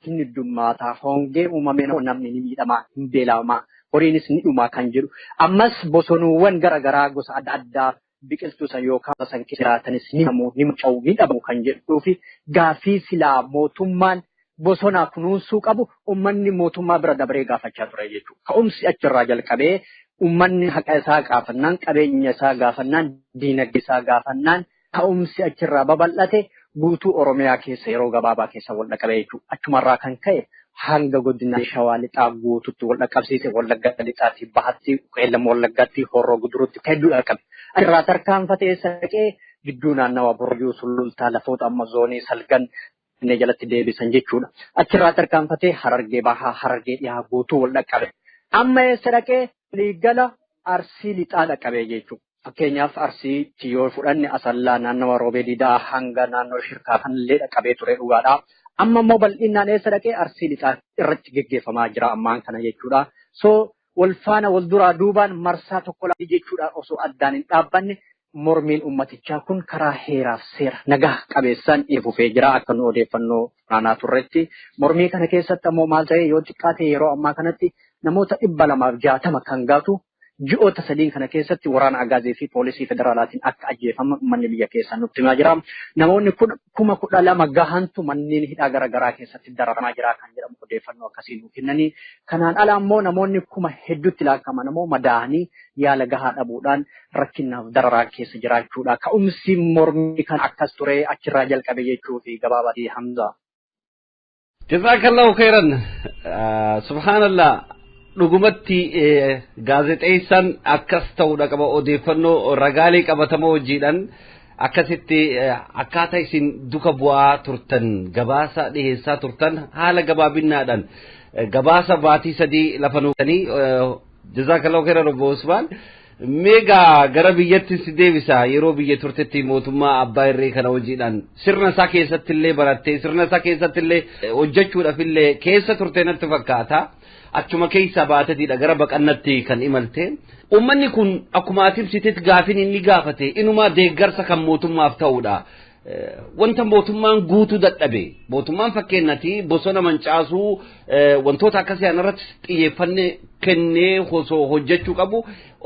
hin heddummaata. Hongee uumamee namni ni miidhama, hin beelama, horiinis ni dhuma kan jedhu. Ammas bosonuuwwan garaagaraa gosa adda addaa biqiltuu san yookaan san keessa jiraatanis ni hamu, ni manca'u, ni dhabamu kan jedhuu fi gaaffii silaa mootummaan bosona kunuunsuu qabu uummanni mootummaa bira dabaree gaafachaa ture jechuudha. Ka'umsi achirraa jalqabee uummanni haqa isaa gaafannaan, qabeenya isaa gaafannaan, diinagdee isaa gaafannaan ka'umsi achirraa babal'ate guutuu Oromiyaa keessa yeroo gabaabaa keessa wal dhaqqabe jechuudha. Achumarraa kan ka'e hanga godina Shawaa Lixaa guutuutti wal dhaqqabsiise, Wallagga Lixaatti, Bahatti, Qeellam Wallaggaatti, Horroo Guduruutti hedduu dhaqqabe. Achirraa tarkaanfatee saqee gidduu naannawa Borjuu, Sulultaa, lafoota amma zoonii salgan inni jalatti deebisan jechuudha. Achirraa tarkaanfatee Harargee Bahaa, Harargee Dhihaa guutuu wal dhaqqabe. Amma eessa dhaqee? Waliigala Arsii Lixaa dhaqqabe jechuudha. Fakkeenyaaf Arsiitti yoo fudhanne Asallaa, naannawa Roobee Diidaa hanga naannoo Shirkaa kanallee dhaqqabee ture dhugaadha. Amma immoo bal'inaan eessa dhaqee? Arsii Lixaa irratti geggeeffamaa jira ammaan kana jechuudha. So wal faana wal duraa duubaan marsaa tokko jechuudha osoo addaan hin dhaabbanne mormiin uummatichaa kun karaa heeraaf seera nagaa qabeessaan fufee jira akka nu odeeffannoo naannaa turretti. Mormii kana keessatti ammoo maal ta'e? Yoo xiqqaate yeroo ammaa kanatti namoota 260 kan gaatu ji'oota 3 kana keessatti waraana Agaazii fi poolisii federaalaatiin akka ajjeefaman uummanni biyya keessaa nutti himaa jira. Namoonni 12,000 gahantu manneen hidhaa garaagaraa keessatti dararamaa jira kan jedhamu odeeffannoo akkasii nuu kennanii. Kanaan ala ammoo namoonni kuma hedduutti lakkaa'aman ammoo madaa'anii yaala gahaa dhabuudhaan rakkinaaf dararaa keessa jiraachuudha. Ka'umsi mormii kan akkas ture achirraa jalqabe jechuu fi gabaabaatti, Hamza. Jazaakallahu khairan. Subhaanallah. Dhugumatti gaazexeessaan akkas ta'uudha qaba, odeeffannoo ragaalee qabatamoo hojiidhaan akkasitti akkaataa isin duka bu'aa turtan, gabaasa dhiheessaa turtan, haala gabaabinnaadhaan gabaasa baatii 3 lafa nuutanii, jazaakallahu khairan obbo Usmaan. Meegaa gara biyyatti si deebisa. Yeroo biyya turtetti mootummaa abbaa irree kana hojiidhaan sirna isaa keessatti illee barattee, sirna isaa keessatti illee hojjechuudhaaf illee keessa turte natti fakkaata. Achuma keessa baateetiidha gara baqannatti kan imalte. Uummanni kun akkuma ati ibsitetti gaafin inni gaafate inumaa deeggarsa kan mootummaaf ta'udha. Wanta mootummaan guutuu dadhabe, mootummaan fakkeenyatti bosona mancaasuu, wantoota akkasii irratti xiyyeeffannee kennee osoo hojjechuu qabu,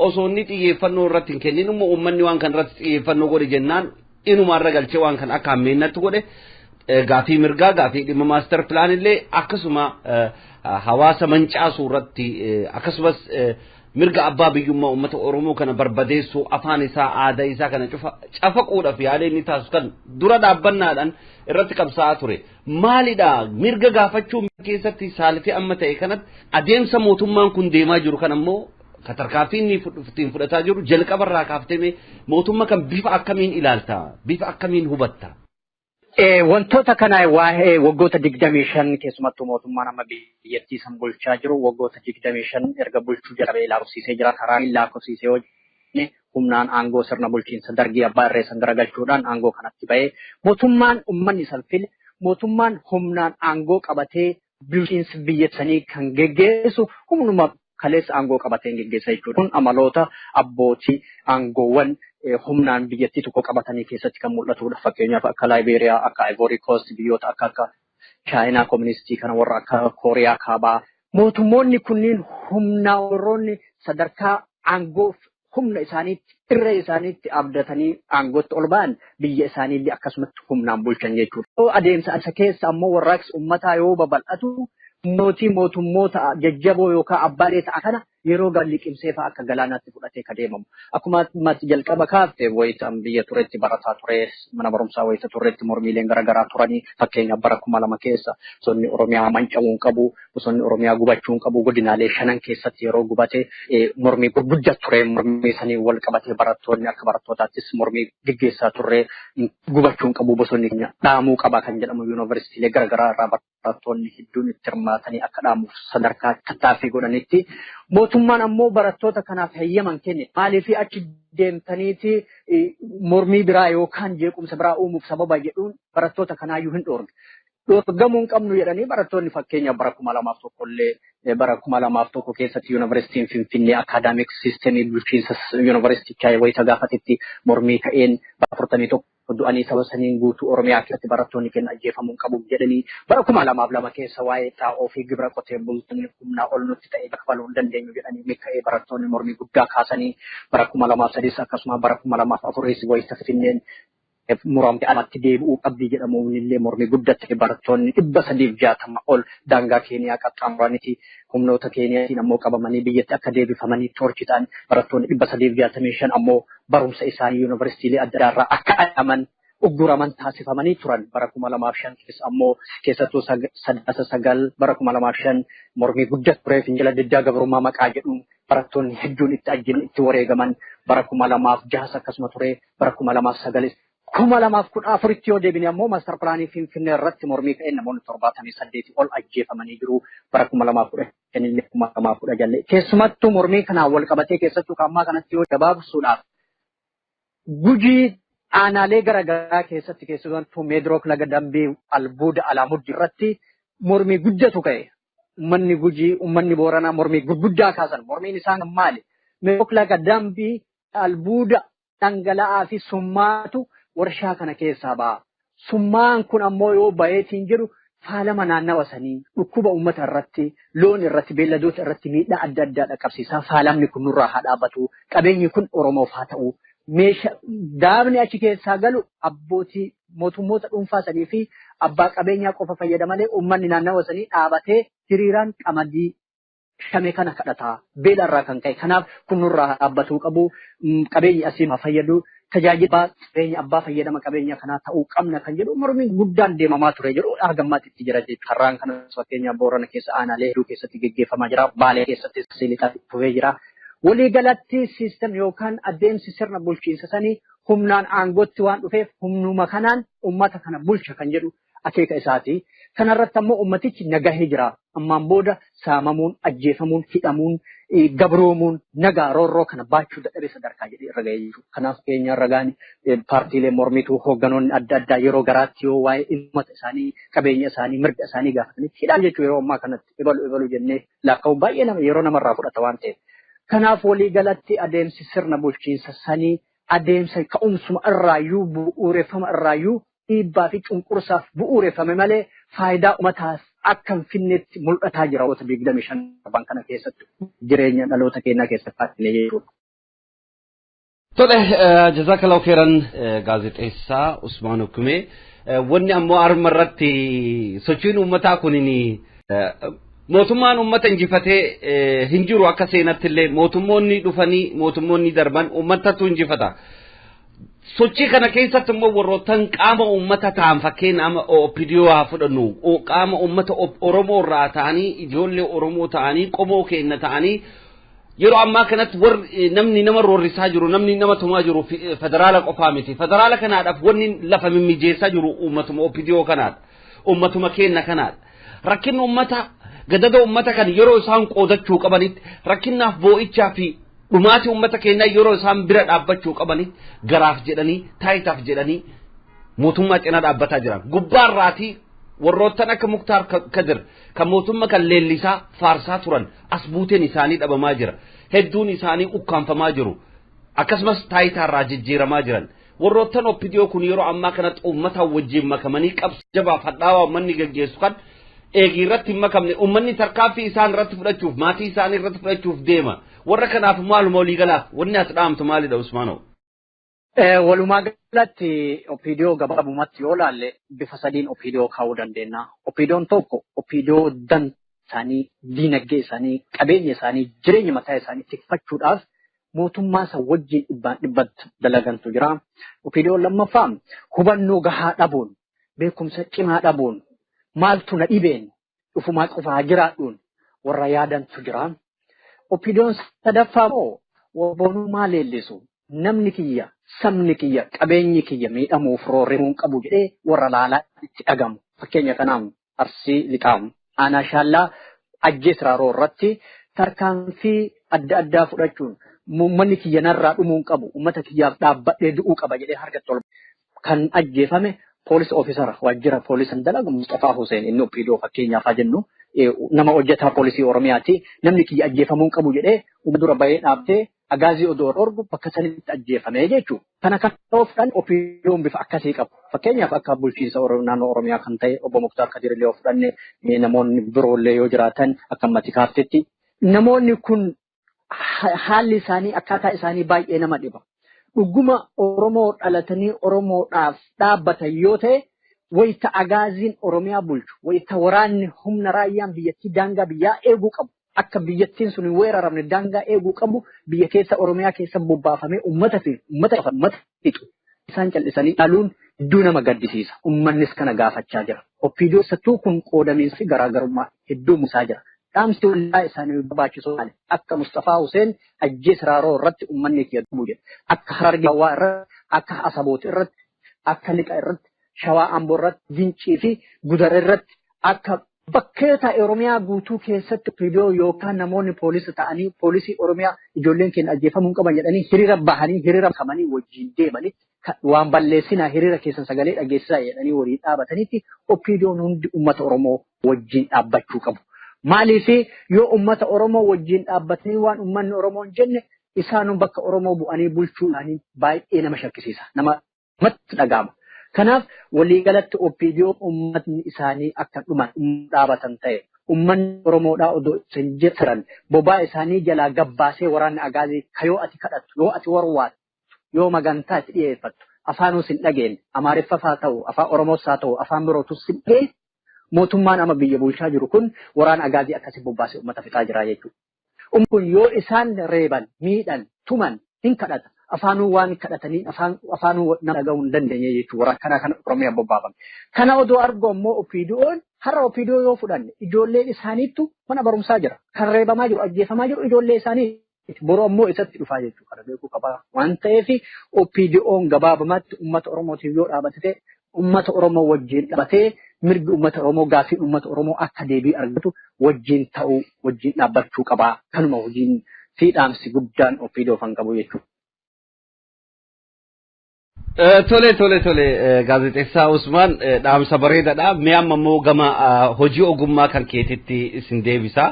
osoo inni xiyyeeffannoo irratti hin kennin immoo uummanni waan kana irratti xiyyeeffannoo godhe jennaan inuma irra galchee waan kana akka hammeennatti godhe. Gaafii mirgaa, gaafii dhimma master plan illee akkasuma hawaasa mancaasuu irratti, akkasumas mirga abbaa biyyummaa uummata Oromoo kana barbadeessuu, afaan isaa, aadaa isaa kana cufa cafaquudhaaf yaalee inni taasisu kan dura dhaabbannaadhaan irratti qabsaa'aa ture. Maalidha mirga gaafachuu keessatti saalfii amma ta'e kanatti adeemsa mootummaan kun deemaa jiru kan ammoo katarkaaffii inni ittiin fudhataa jiru jalqabarraa kaaftee mootummaa kan bifa akkamiin ilaalta, bifa akkamiin hubatta? Wantoota kana waa'ee waggoota 25, keessumattuu mootummaan amma biyyattii san bulchaa jiru waggoota 25 erga bulchuu jalqabee lakkoofsiisee jira. Karaa lakkoofsiisee hojii humnaan aangoo sirna bulchiinsa Dargii abbaa irree san garagalchuudhaan aangoo kanatti ba'ee, mootummaan uummanni san file, mootummaan humnaan aangoo qabatee bulchiinsa biyya sanii kan geggeessu humnuma kaleessa aangoo qabatee geggeessa jechuudha. Kun amaloota abbootii aangoowwan humnaan biyyattii tokko qabatanii keessatti kan mul'atudha. Fakkeenyaaf akka Laayibeeriyaa, akka Ivory Coast, biyyoota akka Chaayinaa kooministii kana, warra akka Kooriyaa Kaabaa. Mootummoonni kunniin humna warroonni sadarkaa aangoo humna isaaniitti, irree isaaniitti abdatanii aangootti ol ba'an biyya isaaniillee akkasumatti humnaan bulchan jechuudha. Adeemsa isa keessa ammoo warraaqsi uummataa yoo babal'atu mootii mootummoota jajjaboo yookaan abbaalee ta'an kana Yeroo liqimsee fa'aa akka galaanaatti fudhatee ka deemamu. Akkuma ammatti jalqaba kaafte wayitaan biyya turetti barataa ture, mana barumsaa wayita turretti mormiileen garaagaraa turanii, fakkeenyaaf bara 2000 keessa bosonni Oromiyaa manca'uu hin qabu, bosonni Oromiyaa gubachuu hin qabu, godinaalee shanan keessatti yeroo gubate mormii gurguddaa ture. Mormii sanii wal qabatee barattoonni akka barattootaattis mormii gaggeessaa turre. Gubachuu hin qabu, bosonni keenya dhaamuu qaba kan jedhamu yuunivarsiitiilee garaagaraa irraa barattoonni hedduun itti hirmaatanii akka dhaamuuf sadarkaa tattaaffii godhanitti mootummaan ammoo barattoota kanaaf hayyaman kenne. Maaliif achi deemtaniiti mormii biraa yookaan jeequmsa biraa uumuuf sababa jedhuun barattoota kanaayyuu hin dhoorge. Dhoorgamuu hin qabnu jedhanii barattoonni fakkeenyaaf bara 2001 illee, bara 2001 keessatti yuunivarsiitiin Finfinnee academic systemii bulchiinsa yuunivarsiitichaa wayita gaafatetti mormii ka'een 41 du'anii, saba saniin guutuu Oromiyaa keessatti barattoonni keenya ajjeefamuu hin qabu jedhanii, bara 2002 keessa waa'ee xaa'oo fi gibira qotee bultoonni humnaa ol nutti ta'e kafaluu hin dandeenyu jedhanii ka'ee barattoonni mormii guddaa kaasanii, bara 2003 akkasuma bara 2004 wayita Finfinneen muramte alatti deebi'uu qabdi jedhamuun illee mormii guddatte, barattoonni 360 ol daangaa Keeniyaa qaxxaamuraniiti humnoota Keeniyaatiin ammoo qabamanii biyyatti akka deebifamanii toorchi ta'an, barattoonni 365 ammoo barumsa isaanii yuunivarsiitiilee adda addaa irraa akka ari'aman ugguraman taasifamanii turan. Bara 2005 keessa ammoo keessattuu 9/9 bara 2005 mormii guddaa ture, fincila diddaa gabrummaa maqaa jedhuun barattoonni hedduun itti ajjin itti wareegaman. Bara 2006 akkasuma ture, bara 2009. 2014tti yoo deebine ammoo master planii Finfinnee irratti mormii ka'een namoonni 78 ol ajjeefamanii jiru. Bara 2015 illee, 2016. Keessumattuu mormii kanaan wal qabatee, keessattuu ammaa kanatti yoo gabaabsuudhaaf, Gujii aanaalee garaagaraa keessatti, keessumattuu Meedirook laga Dambii albuuda Alaamuddi irratti mormii guddatu ka'e. Uummanni Gujii, uummanni Booranaa mormii gurguddaa kaasan. Mormiin isaan maali? Meedirook laga Dambii albuuda dhangala'aa fi summaatu warshaa kana keessaa ba'a. Summaan kun ammoo yoo baheetiin jedhu faalama naannawa sanii, dhukkuba uummata irratti, loon irratti, beelladoota irratti miidhaa adda addaa dhaqqabsiisa. Faalamni kun nurraa haa dhaabbatu. Qabeenyi kun Oromoof haa ta'u. Meeshaa daabni achi keessaa galu abbootii mootummoota dhuunfaa sanii fi abbaa qabeenyaa qofa fayyada malee uummanni naannawa sanii dhaabatee hiriiraan qamadii shame kana kadhataa beela irraa kan ka'e. Kanaaf kun nurraa dhaabbatuu qabu. Qabeenyi asii haa fayyadu. Tajaajila qabeenya abbaa fayyadama qabeenya kanaa ta'uu qabna kan jedhu mormiin guddaan deemamaa ture jedhu argammaatti itti jira jechuudha. Har'aan kana fakkeenyaaf Boorana keessa aanaalee hedduu keessatti geggeeffamaa jira. Baalee keessatti Siliixaatti fufee jira. Waliigalatti system yookaan adeemsi sirna bulchiinsa sanii humnaan aangootti waan dhufeef humnuma kanaan uummata kana bulcha kan jedhu akeeka isaati. Kanarratti ammoo uummatichi nagahee jira. Ammaan booda saamamuun, ajjeefamuun, hidhamuun, gabroomuun, nagaa roorroo kana baachuu dadhabee sadarkaa jedhee irra gahee jiru. Kanaaf keenya irra gaani paartiilee mormituu hoogganoonni adda addaa yeroo garaatti yoo waa'ee uummata isaanii, qabeenya isaanii, mirga isaanii gaafatanii hidhaan jechuu yeroo ammaa kanatti ebalu ebalu jennee lakkaa'u baay'ee nama yeroo namarraa fudhata waan ta'eef. Kanaaf waliigalatti adeemsi sirna bulchiinsa sanii adeemsa ka'umsuma irraayyuu, bu'uureffama irraayyuu dhiibbaa fi cunqursaaf bu'uureffame malee faayidaa uummataaf akka hin finnetti mul'ataa jira waggoota 25 kana keessatti jireenya dhaloota keenyaa keessatti faayidaa jechuudha. Tole, jazakallahu khairan gaazexeessaa Usmaan Hukumee. Wanni ammoo arma irratti sochiin uummataa kunin mootummaan uummata injifatee hin jiru. Akka seenatti illee mootummoonni dhufanii mootummoonni darban uummatatu injifata. Sochii kana keessatti immoo warroottan qaama uummata ta'an, fakkeenya amma OPDO haa fudhannu, qaama uummata Oromoo irraa ta'anii, ijoollee Oromoo ta'anii, qomoo keenya ta'anii, yeroo ammaa kanatti warri namni nama roorrisaa jiru, namni nama tumaa jiru federaala qofaa miti. Federaala kanaadhaaf wanni lafa mimmijeessaa jiru uummatuma OPDO kanaadha. Uummatuma keenya kanaadha. Rakkinni uummata, gadada uummata kan yeroo isaan qoodachuu qabanitti, rakkinnaaf boo'ichaa fi dhumaatii uummata keenyaa yeroo isaan bira dhaabbachuu qabanitti, garaaf jedhanii, taayitaaf jedhanii mootummaa cinaa dhaabbataa jiran. Gubbaarraatii warroottan akka Muktaar Kadir kan mootummaa kan leellisaa faarsaa turan as buuteen isaanii dhabamaa jira. Hedduun isaanii ukkaanfamaa jiru. Akkasumas taayitaarraa jijjiiramaa jiran. Warroottan OPDO kun yeroo ammaa kanatti uummata wajjin makamanii qabsoo jabaaf hadhaawaa uummanni gaggeessu kan eegii irratti hin makamne, uummanni tarkaanfii isaan irratti fudhachuuf, maatii isaanii irratti fudhachuuf deema. Warra kanaaf maaluma waliigalaaf wanni as dhaamtu maalidha, Usmaanoo? Walumaa galatti OPDO gabaabumatti yoo laalle bifa sadiin OPDO kaa'uu dandeenya. OPDOn tokko OPDO dantaa isaanii, diinagdee isaanii, qabeenya isaanii, jireenya mataa isaanii tikfachuudhaaf mootummaa isa wajjin dhibbaan dhibbatti dalagantu jira. OPDOn lammaffaa hubannoo gahaa dhabuun, beekumsa cimaa dhabuun, maaltu na dhibeen dhufumaa qofaa jiraadhuun warra yaadantu jira. OPDOn sadaffaa immoo wabboonummaa leellisu. Namni kiyya, sabni kiyya, qabeenyi kiyya miidhamuuf roorrimuun qabu jedhee warra laalaa itti dhagamu. Fakkeenya kanaaf Arsii Lixaa Aanaa Shaallaa Ajjees Raaroo irratti tarkaanfii adda addaa fudhachuun uummanni kiyya narraa dhumuu hin qabu, uummata kiyyaaf dhaabbadhee du'uu qaba jedhee harkatti ol kan ajjeefame poolis ofiisara waajjira poolisan dalagu Mustafaa Hussein inni OPDO fakkeenyaaf haa jennu nama hojjetaa poolisii Oromiyaati. Namni kiyya ajjeefamuu hin qabu jedhee uummata dura bahee dhaabbee agaazii odoo dhorgu bakka sanitti ajjeefame jechuudha. Kana kan fudhan OPDOn bifa akkasii qabu. Fakkeenyaaf akka bulchiinsa naannoo Oromiyaa kan ta'e obbo Muktaar Kadir illee yoo fudhanne namoonni biroollee yoo jiraatan akka matikaaftetti. Namoonni kun haalli isaanii akkaataa isaanii baay'ee nama dhiba. Dhuguma Oromoo dhalatanii Oromoodhaaf dhaabbatan yoo ta'e wayita agaaziin Oromiyaa bulchu, wayita waraanni humna raayyaan biyyattii daangaa biyyaa eeguu qabu. Akka biyyattiin sun hin weeraramne daangaa eeguu qabu biyya keessa Oromiyaa keessa bobbaafamee uummata fi uummata fixu. Isaan callisanii dhaluun hedduu nama gaddisiisa. Uummannis kana gaafachaa jira. OPDO sattuu kun qoodamiinsi garaagarummaa hedduu musaa jira. Dhaamsi waldaa isaanii barbaachisu maali? Akka Mustafaa Hussein Ajjees Raaroo irratti uummanni kiyya du'u jedha. Akka Harargee Hawaa irratti, akka Asaboot irratti, akka Lixa irratti, Shawaa Amboo irratti, Gincii fi Gudar irratti, akka bakkeeta Oromiyaa guutuu keessatti OPDO yookaan namoonni poolisa ta'anii poolisii Oromiyaa ijoolleen keenya ajjeefamuu hin qaban jedhanii hiriira bahanii hiriira kamanii wajjin deemanitti waan balleessinaa hiriira keessan sagalee dhageessisaa jedhanii waliin dhaabatanitti OPDOn hundi uummata Oromoo wajjin dhaabbachuu qabu. Maaliif yoo uummata Oromoo wajjin dhaabbatanii waan uummanni Oromoo hin jenne isaanuu bakka Oromoo bu'anii bulchuudhaan baay'ee nama shakkisiisa. Namatti dhaga'ama. Kanaaf waliigalatti OPDO uummatni isaanii akka dhuman dhaabatan ta'e uummanni Oromoodhaa odoo isin jiran bobaa isaanii jalaa gabbaasee waraanni agaazii ka yoo ati kadhattu yoo ati warwaattu yoo magantaa itti dhiyeeffattu afaanuus hin dhageenye Amaariffas haa ta'u afaan Oromoos haa ta'u afaan birootus hin dhageenye mootummaan amma biyya bulchaa jiru kun waraana agaazii akkasii bobbaasee uummata fixaa jira jechuudha. Uummanni kun yoo isaan reeban miidhan tuman hin kadhata. Afaanuu waan kadhatanii afaanuu nama dhaga'uu hin dandeenye jechuudha. Waraana kana kana Oromiyaa bobbaafame. Kana odoo argu ammoo OPDOn har'a OPDO yoo fudhanne ijoolleen isaaniittu mana barumsaa jira. Kan reebamaa jiru ajjeefamaa jiru ijoollee isaanii boru ammoo isatti dhufaa jechuudha. Kana beekuu qaba. Waan ta'eef OPDOn gabaabumatti uummata Oromootiif yoo dhaabbate uummata Oromoo wajjin dhaabbatee mirgi uummata Oromoo gaaffii uummata Oromoo akka deebii argatu wajjin ta'uu wajjin dhaabbachuu qaba. Kanuma hojiin fi dhaamsi guddaan OPDO kan qabu jechuudha. Tole tole tole gaazexeessaa Usmaan dhaamsa bareedaadha. Mee amma immoo gama hojii ogummaa kan keetitti isin deebisa.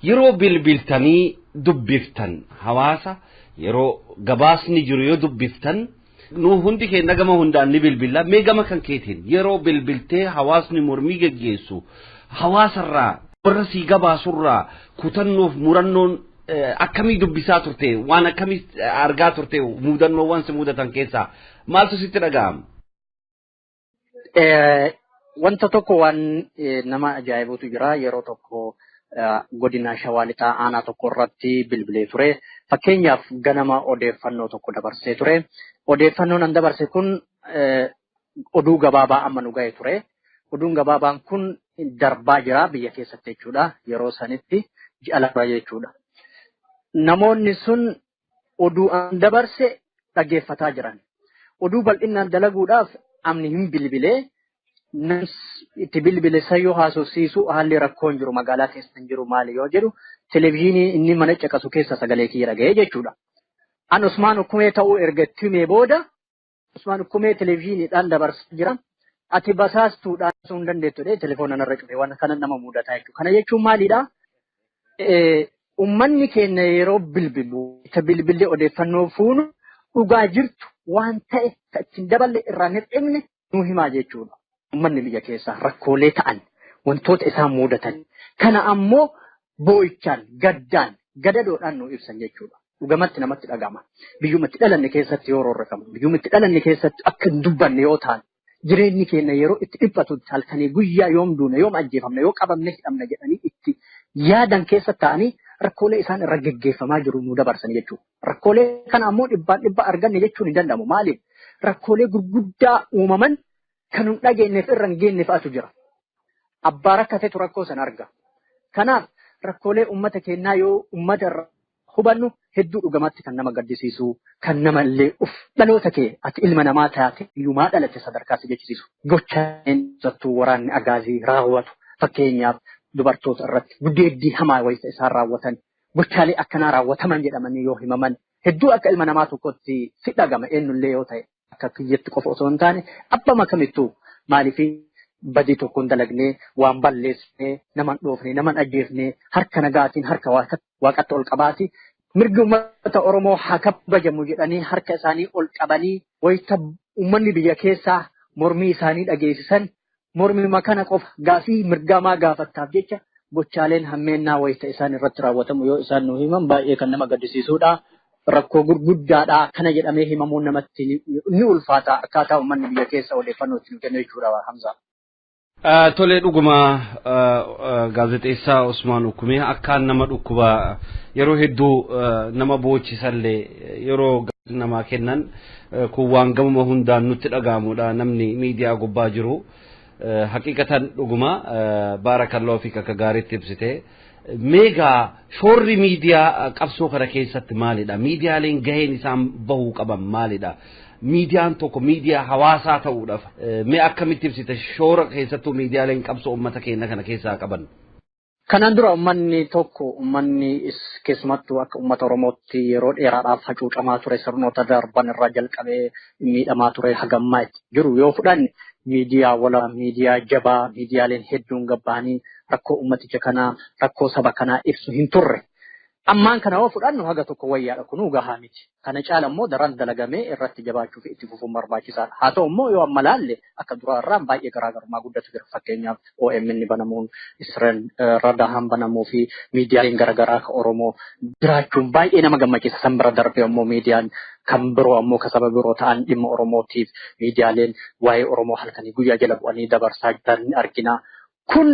Yeroo bilbiltanii dubbiftan hawaasa yeroo gabaasni jiru yoo dubbiftan nu hundi keenya gama hundaan ni bilbilla. Mee gama kan keetiin yeroo bilbiltee hawaasni mormii geggeessu hawaasarraa warra sii gabaasurraa kutannoof murannoon akkamii dubbisaa turte waan akkamii argaa turte mudannoowwan si mudatan keessaa maaltu sitti dhaga'ama? Wanta tokko waan nama ajaa'ibutu jira. Yeroo tokko godina Shawaa Lixaa aanaa tokko irratti bilbilee ture. Fakkeenyaaf ganama odeeffannoo tokko dabarsee ture. Odeeffannoon an dabarse kun oduu gabaabaa amma nu ga'e ture. Oduun gabaabaan kun darbaa jira biyya keessatti jechuudha. Yeroo sanitti ji'a lama jechuudha. Namoonni sun oduu an dabarse dhaggeeffataa jiran. Oduu bal'inaan dalaguudhaaf amni hin bilbilee itti bilbile sayyoo haasofsiisu haalli rakkoon jiru magaalaa keessa hin jiru maali yoo jedhu televezyiinii inni mana caqasu keessa sagalee kiyya dhaga'ee jechuudha. An Usmaan Ukkumee ta'uu erga itti himee booda Usmaan Ukkumee televezyiiniidhaan dabarsaa jira. Ati basaastuudhaan osoo hin dandeettu jedhee telefoona narra cufe waan kana nama mudataa jechuudha. Kana jechuun maalidhaa? Uummanni keenya yeroo bilbilu isa bilbillee odeeffannoo fuunu dhugaa jirtu waan ta'e kan ittiin daballe irraa hin hir'ifne nu himaa jechuudha. Uummanni biyya keessaa rakkoolee ta'an wantoota isaan mudatan kana ammoo boo'ichaan gaddaan gadadoodhaan nu ibsan jechuudha. Dhugamatti namatti dhaga'ama. Biyyumatti dhalanne keessatti yoo roorrifamu, biyyumatti dhalanne keessatti akka hin dubbanne yoo ta'an, Jireenyi keenya yeroo itti dhiphatutti halkanii guyyaa yoom duuna, yoom ajjeefamna, yoo qabamne hidhamna jedhanii itti yaadan keessa ta'anii rakkoolee isaan irra geggeeffamaa jiru nu dabarsan jechuudha. Rakkoolee kana ammoo dhibbaan dhibba arganne jechuun hin danda'amu. Maaliif? Rakkoolee gurguddaa uumaman kan hin dhageenyeef irra hin geenye fa'atu jira. Abbaa rakkateetu rakkoo sana arga. Kanaaf rakkoolee uummata keenyaa yoo uummata irra hubannu hedduu dhugamatti kan nama gaddisiisu, kan nama illee uf dhaloota kee ati ilma namaa taate iyyumaa dhalate sadarkaa si jechisiisu. Gochaan sattuu waraanni agaazii raawwatu, fakkeenyaaf dubartoota irratti gudeeddii hamaa wayita isaan raawwatan, gochaalee akkanaa raawwataman jedhamanii yoo himaman hedduu akka ilma namaa tokkotti si dhagama. Eenyullee yoo ta'e, akka kiyyatti qofa osoo hin taane abbama kamittuu, maaliif badii tokkoon dalagnee, waan balleessinee naman dhoofne, naman ajjeefne, harka nagaatiin harka waaqatti ol qabaati mirgi uummata Oromoo haa kabajamu jedhanii harka isaanii ol qabanii wayita uummanni biyya keessaa mormii isaanii dhageessisan, mormii kana qofa gaafii mirgamaa gaafattaaf jecha gochaaleen hammeennaa wayita isaan irratti raawwatamu yoo isaan nu himan baay'ee kan nama gaddisiisudha. Rakkoo gurguddaadha kana jedhamee himamuun namatti ni ulfaata, akkaataa uummanni biyya keessa odeeffannoo itti kennu jechuudha, Hamza. Tolee, dhuguma gaazexeessaa Usmaan Ukkumee, akkaan nama dhukkuba, yeroo hedduu nama boochisallee yeroo namaa kennan kun waan gamuma hundaan nutti dhaga'amudha, namni miidiyaa gubbaa jiru. Haqiiqatan dhuguma, baarakallahu fiik, akka gaariitti ibsite. Meegaa shoorri miidiyaa qabsoo kana keessatti maalidha? Miidiyaaleen gaheen isaan bahuu qaban maalidha? Miidiyaan tokko miidiyaa hawaasaa ta'uudhaaf mee akkamitti ibsite shoora keessattuu miidiyaaleen qabsoo uummata keenya kana keessaa qaban? Kanaan dura uummanni tokko, uummanni keessumattuu akka uummata Oromootti yeroo dheeraadhaaf hacuucamaa ture, sirnoota darban irraa jalqabee miidhamaa ture, hagammaa itti jiru yoo fudhanne, miidiyaa walaa, miidiyaa jabaa, miidiyaaleen hedduun gabbahanii rakkoo uummaticha kanaa, rakkoo saba kanaa ibsu hin turre. Ammaan kana yoo fudhannu haga tokko wayyaadha, kunuu gahaa miti. Kana caala immoo daran dalagamee irratti jabaachuu fi itti fufuun barbaachisaadha. Haa ta'u immoo yoo amma laalle akka duraa irraan baay'ee garaagarummaa guddatu jira. Fakkeenyaaf OMN banamuun, Israa'el Radahaan banamuu fi miidiyaaleen garaagaraa kan Oromoo jiraachuun baay'ee nama gammachiisa. San bira darbee immoo miidiyaan kan biroo ammoo kan saba biroo ta'an dhimma Oromootiif miidiyaaleen waa'ee Oromoo halkanii guyyaa jala bu'anii dabarsaa jiran ni argina. Kun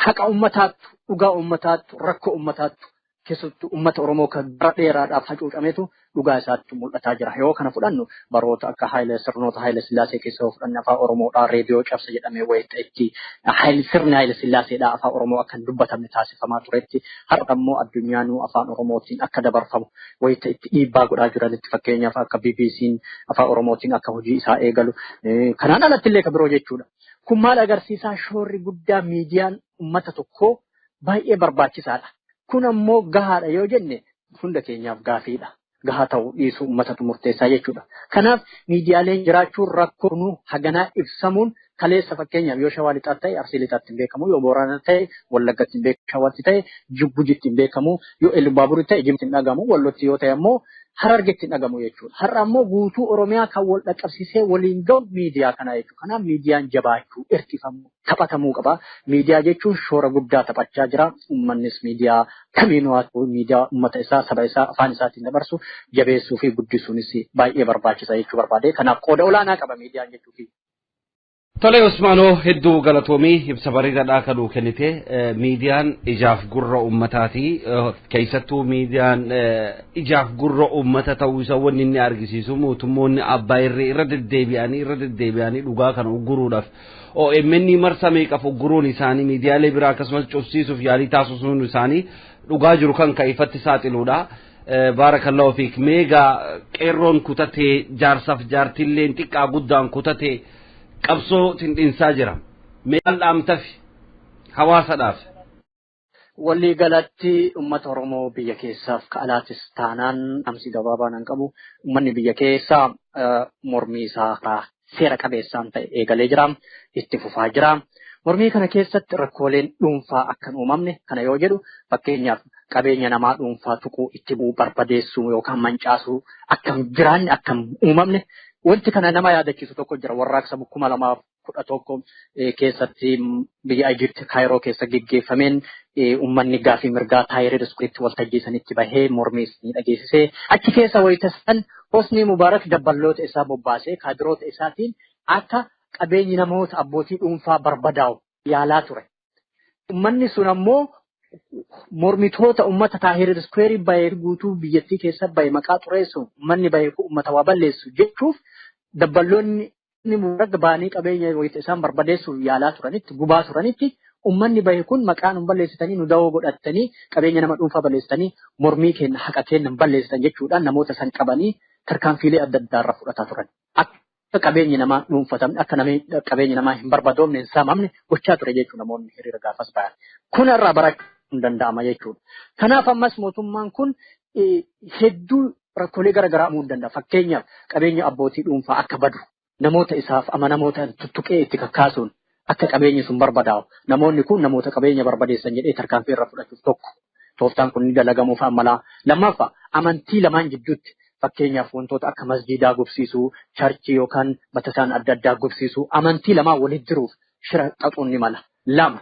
haqa uummataattu, dhugaa uummataattu, rakkoo uummataattu, keessattuu uummata Oromoo kan bara dheeraadhaaf hacuucametu dhugaa isaatti mul'ataa jira. Yoo kana fudhannu baroota akka Haayile, sirnoota Haayile Sillaasee keessa yoo fudhanne, afaan Oromoodhaa reediyoo cabsa jedhamee wayita itti sirni Haayile Sillaaseedhaa afaan Oromoo akka hin dubbatamne taasifamaa turetti, har'a immoo addunyaanuu afaan Oromootiin akka dabarfamu wayita itti dhiibbaa godhaa jiranitti, fakkeenyaaf akka BBC'n afaan Oromootiin akka hojii isaa eegalu, kanaan alatti illee kan biroo jechuudha. Kun maal agarsiisaa? Shoorri guddaa miidiyaan uummata tokkoo baay'ee barbaachisaadha. Kun ammoo gahaadha yoo jenne hunda keenyaaf gaafiidha. Gahaa ta'uu dhiisuu uummatatu murteessaa jechuudha. Kanaaf miidiyaaleen jiraachuun rakkoo nu haganaa ibsamuun, kaleessa fakkeenyaaf yoo Shawaa Lixaatti ta'e Arsii Lixaatti hin beekamu, yoo Boorana ta'e Wallaggatti hin beekamu, Shawaatti ta'e Gujitti hin beekamu, yoo Elubaaburii ta'e Jimmitti hin dhagamu, Wallotti yoo ta'e ammoo Harargetti hin dhagamu jechuudha. Har'a ammoo guutuu Oromiyaa kan wal dhaqqabsiisee waliin gahu miidiyaa kana jechuudha. Kanaaf miidiyaan jabaachuu, hirkifamuu, taphatamuu qaba. Miidiyaa jechuun shoora guddaa taphachaa jira. Uummannis miidiyaa kamiinuu haa ta'u miidiyaa uummata isaa, saba isaa afaan isaatiin dabarsu jabeessuu fi guddisuunis baay'ee barbaachisa jechuu barbaade. Kanaaf qooda olaanaa qaba miidiyaan jechuufi. Tolee Usmaanoo, hedduu galatoomii, ibsa bareedaadhaa kan nuu kennite. Miidiyaan ijaaf gurra uummataati. Keessattuu miidiyaan ijaaf gurra uummata ta'uu isaa wanni inni argisiisu, mootummoonni abbaa irree irra deddeebi'anii dhugaa kana ugguruudhaaf OMN marsa meeqaaf ugguruun isaanii, miidiyaalee biraa akkasumas cufsiisuuf yaalii taasisuun isaanii dhugaa jiru kan ifatti saaxiluudha. Baarakallahu fiik. Meegaa qeerroon kutatee, jaarsaaf jaartilleen xiqqaa guddaan kutatee qabsoo tindhinsaa jira. Mee maal dhaamtafi hawaasadhaaf? Walii galatti uummata Oromoo biyya keessaaf ka alaatis taanaan dhaamsi gabaabaa nan qabu. Uummanni biyya keessaa mormii isaa karaa seera qabeessaan ta'e eegalee jira. Itti fufaa jira. Mormii kana keessatti rakkooleen dhuunfaa akka hin uumamne, kana yoo jedhu fakkeenyaaf qabeenya namaa dhuunfaa tuquu, itti bu'uu, barbadeessuu yookaan mancaasuu akka hin jiraanne, akka hin uumamne. Wanti kana nama yaadachiisu tokko jira. Warraaqsa 2011 keessatti biyya Egypt Kaayiroo keessa geggeeffameen uummanni gaafii mirgaa Tahrir Squaretti waltajjii sanitti bahee mormii ni dhageessisee, achi keessa wayita san Hosni Mubaarak dabballoota isaa bobbaasee kaadiroota isaatiin akka qabeenyi namoota abbootii dhuunfaa barbadaa'u yaalaa ture. Uummanni sun ammoo mormitoota uummata Taahirir Square bahee guutuu biyyattii keessa bahe maqaa xureessu uummanni bahee uummata waa balleessu jechuuf dabballoonni muraga baanii qabeenya isaan barbadeessuuf yaalaa turanitti gubaa turanitti uummanni bahe kun maqaa nu balleessitanii nu dawoo godhatanii qabeenya nama dhuunfaa balleessitanii mormii keenya haqa keenya balleessitan jechuudhaan namoota san qabanii tarkaanfiilee adda addaa irra fudhataa turan. Akka qabeenyi namaa dhuunfatamne akka qabeenyi namaa hin barbadoomne hin saamamne gochaa ture jechuudha namoonni hiriira gaafas bahan. Kun irraa barachuun danda'ama jechuudha. Kanaaf ammas mootummaan kun hedduu rakkoolee garaagaraa uumuu danda'a. Fakkeenyaaf qabeenya abbootii dhuunfaa akka badu namoota isaaf amanamoota tuttuqee itti kakkaasuun akka qabeenyi sun barbadaa'u namoonni kun namoota qabeenya barbadeessan jedhee tarkaanfii irra fudhachuuf tokko tooftaan kun ni dalagamuuf ammalaa. Lammaffaa amantii lamaan jidduutti fakkeenyaaf wantoota akka masjiidaa gubsiisuu, charchii yookaan batasaan adda addaa gubsiisuu amantii lamaan walitti jiruuf shira xaxuun ni mala. Lama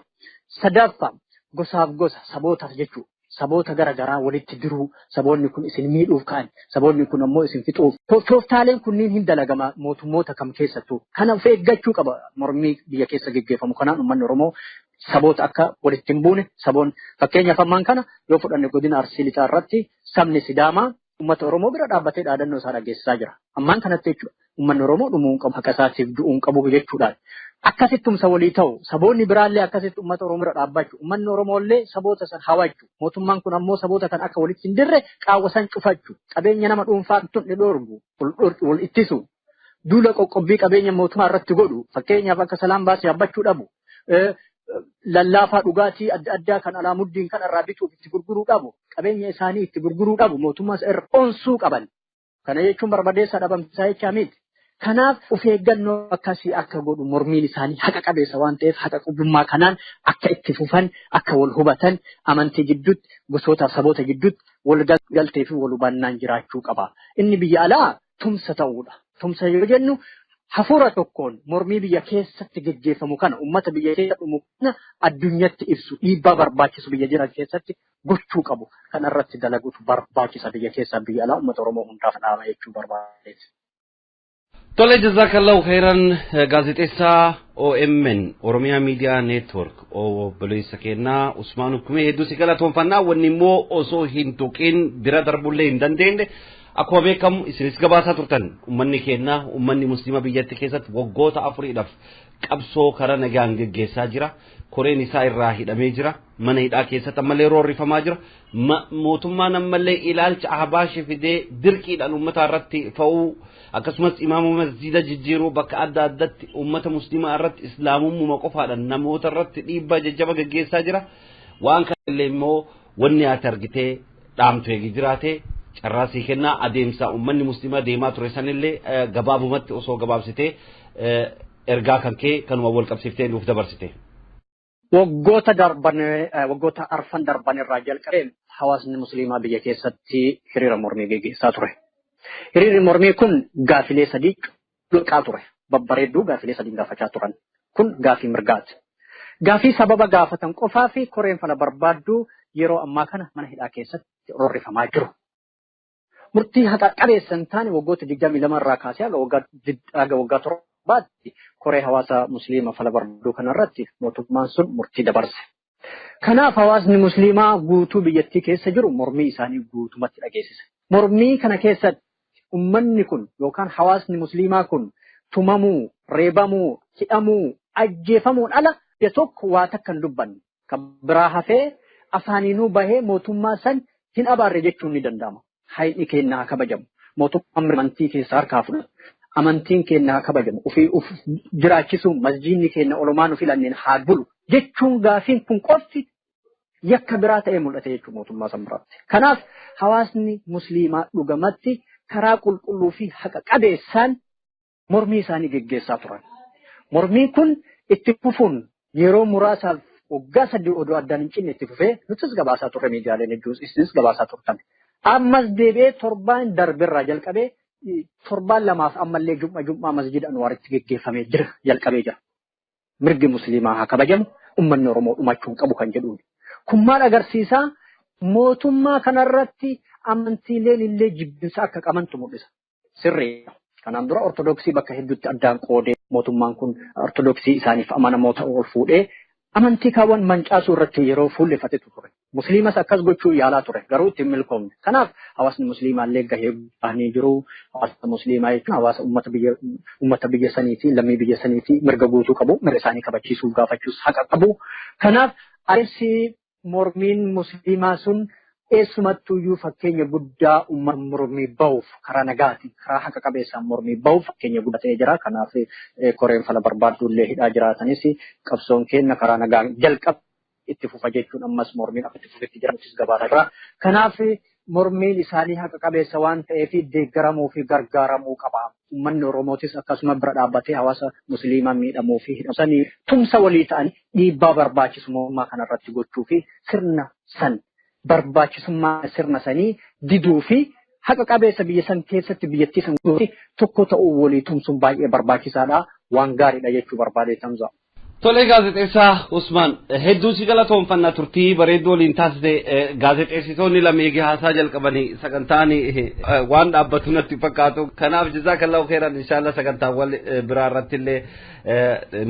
sadaffaa gosaaf gosa sabootaaf jechuudha. Saboota garaagaraa walitti diruu saboonni kun isin miidhuuf ka'an saboonni kun ammoo isin fixuuf tooftaaleen kunniin hin dalagama mootummoota kam keessattuu kana of eeggachuu qaba mormii biyya keessa geggeeffamu kanaan uummanni Oromoo saboota akka walitti hin buune saboon fakkeenyaaf ammaan kana yoo fudhanne godina Arsii Lixaa irratti sabni Sidaamaa uummata Oromoo bira dhaabbatee dhaadannoo isaa dhageessisaa jira ammaan kanatti jechuudha uummanni Oromoo dhumuu hin qabu haqa isaatiif du'uu hin qabu jechuudhaan. Akkasitti tumsa walii ta'u saboonni biraallee akkasitti uummata Oromoo bira dhaabbachuu uummanni Oromoollee saboota san hawachuu mootummaan kun ammoo saboota kan akka walitti hin dirre qaawwa san cufachuu qabeenya nama dhuunfaa tun dhorgu wal ittisu duula qoqqobbii qabeenya mootummaa irratti godhu fakkeenyaaf akka salaan baasii yaabbachuu dhabu lallaafaa dhugaatii adda addaa kan alaamuddiin kan irraa bituuf itti gurguruu dhabu qabeenya isaanii itti gurguruu dhabu mootummaa irra onsuu qaban kana jechuun barbadeessaa dhabamsiisaa jechaa miti. Kanaaf of eeggannoo akkasii akka godhu mormiin isaanii haqa qabeessa waan ta'eef haqa qabummaa kanaan akka itti fufan akka wal hubatan amantii gidduutti gosoota saboota gidduutti wal galtee fi wal hubannaan jiraachuu qaba. Inni biyya alaa tumsa ta'uudha. Tumsa yoo jennu hafuura tokkoon mormii biyya keessatti geggeeffamu kana uummata biyya keessa dhumu kana addunyatti ibsu dhiibbaa barbaachisu biyya jiran keessatti gochuu qabu. Kana irratti dalaguutu barbaachisa biyya keessaa biyya alaa uummata Oromoo hundaaf dhaama jechuu barbaadeeti. Tole jazakallahu khairan gaazexeessaa OMN Oromiyaa Miidiyaa Neetwork obboleessa keenyaa Usmaan Hukumee hedduu si galatoonfannaa wanni immoo osoo hin tuqin bira darbullee hin dandeenye akkuma beekamu isinis gabaasaa turtan uummanni keenyaa uummanni musliima biyyatti keessatti waggoota afuriidhaaf qabsoo karaa nagaan geggeessaa jira. Koreen isaa irraa hidhamee jira. Mana hidhaa keessatti ammallee roorrifamaa jira. Mootummaan ammallee ilaalcha ahbaashii fidee dirqiidhaan uummata irratti fa'uu akkasumas imaama masjiida jijjiiruu bakka adda addaatti uummata musliimaa irratti islaamummaa qofaadhaan namoota irratti dhiibbaa jajjaba geggeessaa jira. Waan kanallee immoo wanni ati argitee dhaamtu eegi jiraate carraa sii kennaa adeemsa uummanni musliimaa deemaa ture sanillee gabaabumatti osoo gabaabsitee ergaa kan kee kanuma wal qabsiiftee nuuf dabarsite. Waggoota darban waggoota arfan darban irraa jalqabee hawaasni musliimaa biyya keessatti hiriira mormii geggeessaa ture. Hiriirri mormii kun gaafilee sadii dhulqaa ture. Babbareedduu gaafilee sadii gaafachaa turan. Kun gaafii mirgaati. Gaafii sababa gaafatan qofaa fi koreen fala barbaadduu yeroo ammaa kana mana hidhaa keessatti roorrifamaa jiru. Murtii haqa qabeessa hin taane waggoota 22 irraa kaasee haga waggaa 7 koree hawaasa musliima fala barbaaduu kanarratti mootummaan sun murtii dabarse. Kanaaf hawaasni musliimaa guutuu biyyattii keessa jiru mormii isaanii guutumatti dhageessise. Mormii kana keessatti uummanni kun yookaan hawaasni musliimaa kun tumamuu, reebamuu, hidhamuu, ajjeefamuun ala biyya tokko waa takka hin dubbanne. Kan biraa hafee afaaniinuu bahee mootummaa san hin abaarre jechuun ni danda'ama. Hayni keenya haa kabajamu. Mootummaan amantii keessa harkaa fudhatu. Amantiin keenya haa kabajamu. Ofii of jiraachisuun masjiidni keenya olumaan nu filanneen haa bulu jechuun gaafiin kun qofti yakka biraa ta'ee mul'ate jechuun mootummaa san biraatti. Kanaaf hawaasni musliimaa dhugamatti karaa qulqulluu fi haqa qabeessaan mormii isaanii geggeessaa turan. Mormiin kun itti fufuun yeroo muraasaaf waggaa 3 odoo addaan hin cinne itti fufee nutis gabaasaa turre miidiyaaleen hedduus isinis gabaasaa turtan. Ammas deebi'ee torbaan darbirraa jalqabee torbaan lamaaf ammallee jum'a masjida Anwaaritti geggeeffamee jira jalqabee jira. Mirgi musliimaa haa kabajamu uummanni Oromoo dhumachuu hin qabu kan jedhuun. Kun maal agarsiisaa? Mootummaa kanarratti amantiileen illee jibbinsa akka qabantu mul'isa. Sirriidha. Kanaan dura Ortodoksii bakka hedduutti addaan qoodee mootummaan kun Ortodoksii isaaniif amanamoo ta'uu ol fuudhee amantii kaawwan mancaasuu irratti yeroo fuulleffatetu ture. Musliimas akkas gochuu yaalaa ture garuu ittiin milkoomne. Kanaaf hawaasni musliimaa illee gahee bahanii jiru. Hawaasa musliimaa jechuun hawaasa uummata biyya saniiti, lammii biyya saniiti mirga guutuu qabu, mirga isaanii kabachiisuuf gaafachuus haqa qabu. Kanaaf adeemsi mormiin musliimaa sun eessumattuyyuu fakkeenya guddaa uummata mormii bahuuf karaa nagaatiin karaa haqa qabeessaan mormii bahuuf fakkeenya guddaa ta'ee jira. Kanaaf koreen fala barbaaddu illee hidhaa jiraatanis qabsoon keenya karaa nagaan jalqaba itti fufa jechuun ammas mormiin akka itti fufetti jira nutis gabaasaa jira. Kanaaf mormiin isaanii haqa qabeessa waan ta'eef deeggaramuu fi gargaaramuu qaba. Uummanni Oromootis akkasuma bira dhaabbatee hawaasa musliimaa miidhamuu fi hidhamsanii tumsa walii ta'anii dhiibbaa barbaachisu mootummaa kanarratti gochuu fi sirna san barbaachisummaa sirna sanii diduu fi haqa qabeessa biyya san keessatti biyyattii san tokko ta'uu walii tumsuun baay'ee barbaachisaadha. Waan gaariidha jechuu barbaadee tamsa. Tolee gaazexeessaa Usmaan hedduu si galatoomfannaa turtii bareedduu waliin taasise gaazexeessitoonni lama eegee haasaa jalqabanii sagantaan waan dhaabbatu natti fakkaatu. Kanaaf jazaakallahu khairan inshallah sagantaawwan biraa irratti illee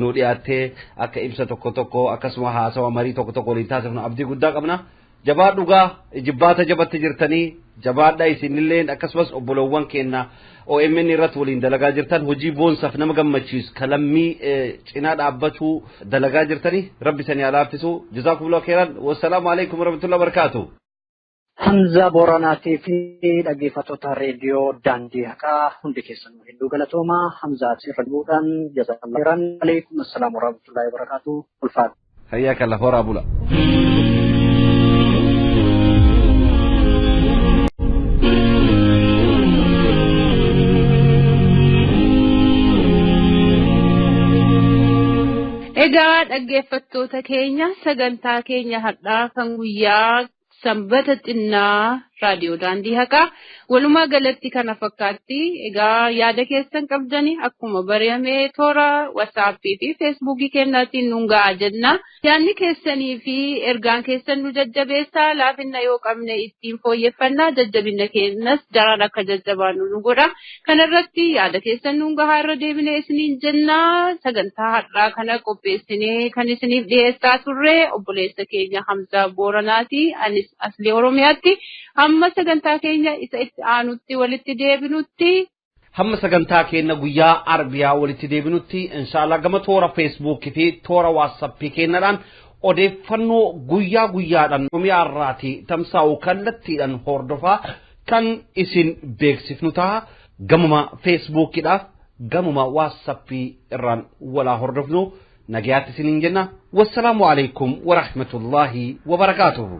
nu dhiyaattee akka ibsa tokko tokko akkasuma haasawa marii tokko tokko waliin taasifnu abdii guddaa qabna. Jabaa dhugaa jibbaata jabatti jirtanii jabaadha isinilleen akkasumas obboloowwan keenya OMN irratti waliin dalagaa jirtan hojii boonsaaf nama gammachiisu kalammii cinaa dhaabbachuu dalagaa jirtanii rabbi sanii alaaffisu jazaakumullahu khairan wassalaamu alaikum warahmatullahi wabarakaatu. Hamza Booranaatii fi dhaggeeffattoota reediyoo daandii haqaa hundi keessanuu hedduu galatooma. Hamza asirra bu'uudhaan jazaakallahu khairan alaikum assalaamu warahmatullahi wabarakaatu. Ulfaata. Hayyaaka Allah horaa bula. Egaa dhaggeeffattoota keenya sagantaa keenya har'aa kan guyyaa sanbata xinnaa raadiyoo daandii haqaa walumaa galatti kana fakkaatti. Egaa yaada keessan qabdani akkuma barame toora wasaappii fi feesbuukii keenyaatiin nuun ga'a jenna. Yaadni keessanii fi ergaan keessan nu jajjabeessaa laafinna yoo qabne ittiin fooyyeffannaa jajjabina keenyas daran akka jajjabaannu nu godha. Kanarratti yaada keessan nuun gahaa irra deebinee isiniin jenna. Sagantaa har'aa kana qopheessinee kan isiniif dhiyeessaa turre obboleessa keenya Hamzaa Booranaati. Anis Asli Oromiyaatti. Hamma sagantaa keenya isa itti aanutti walitti deebinutti. Hamma sagantaa keenya guyyaa Arbiyaa walitti deebinutti inshallah gama toora Feesbuukii fi toora Waatsaappii keenyadhaan odeeffannoo guyyaa guyyaadhaan Oromiyaa irraati tamsaa'u kallattiidhaan hordofaa kan isin beeksifnu ta'a. Gamuma Feesbuukiidhaaf gamuma Waatsaappii irraan walaa hordofnu nagayaatti isiniin jenna. Wassalaamu alaikum warahmatullaahi wabarakaatuhu.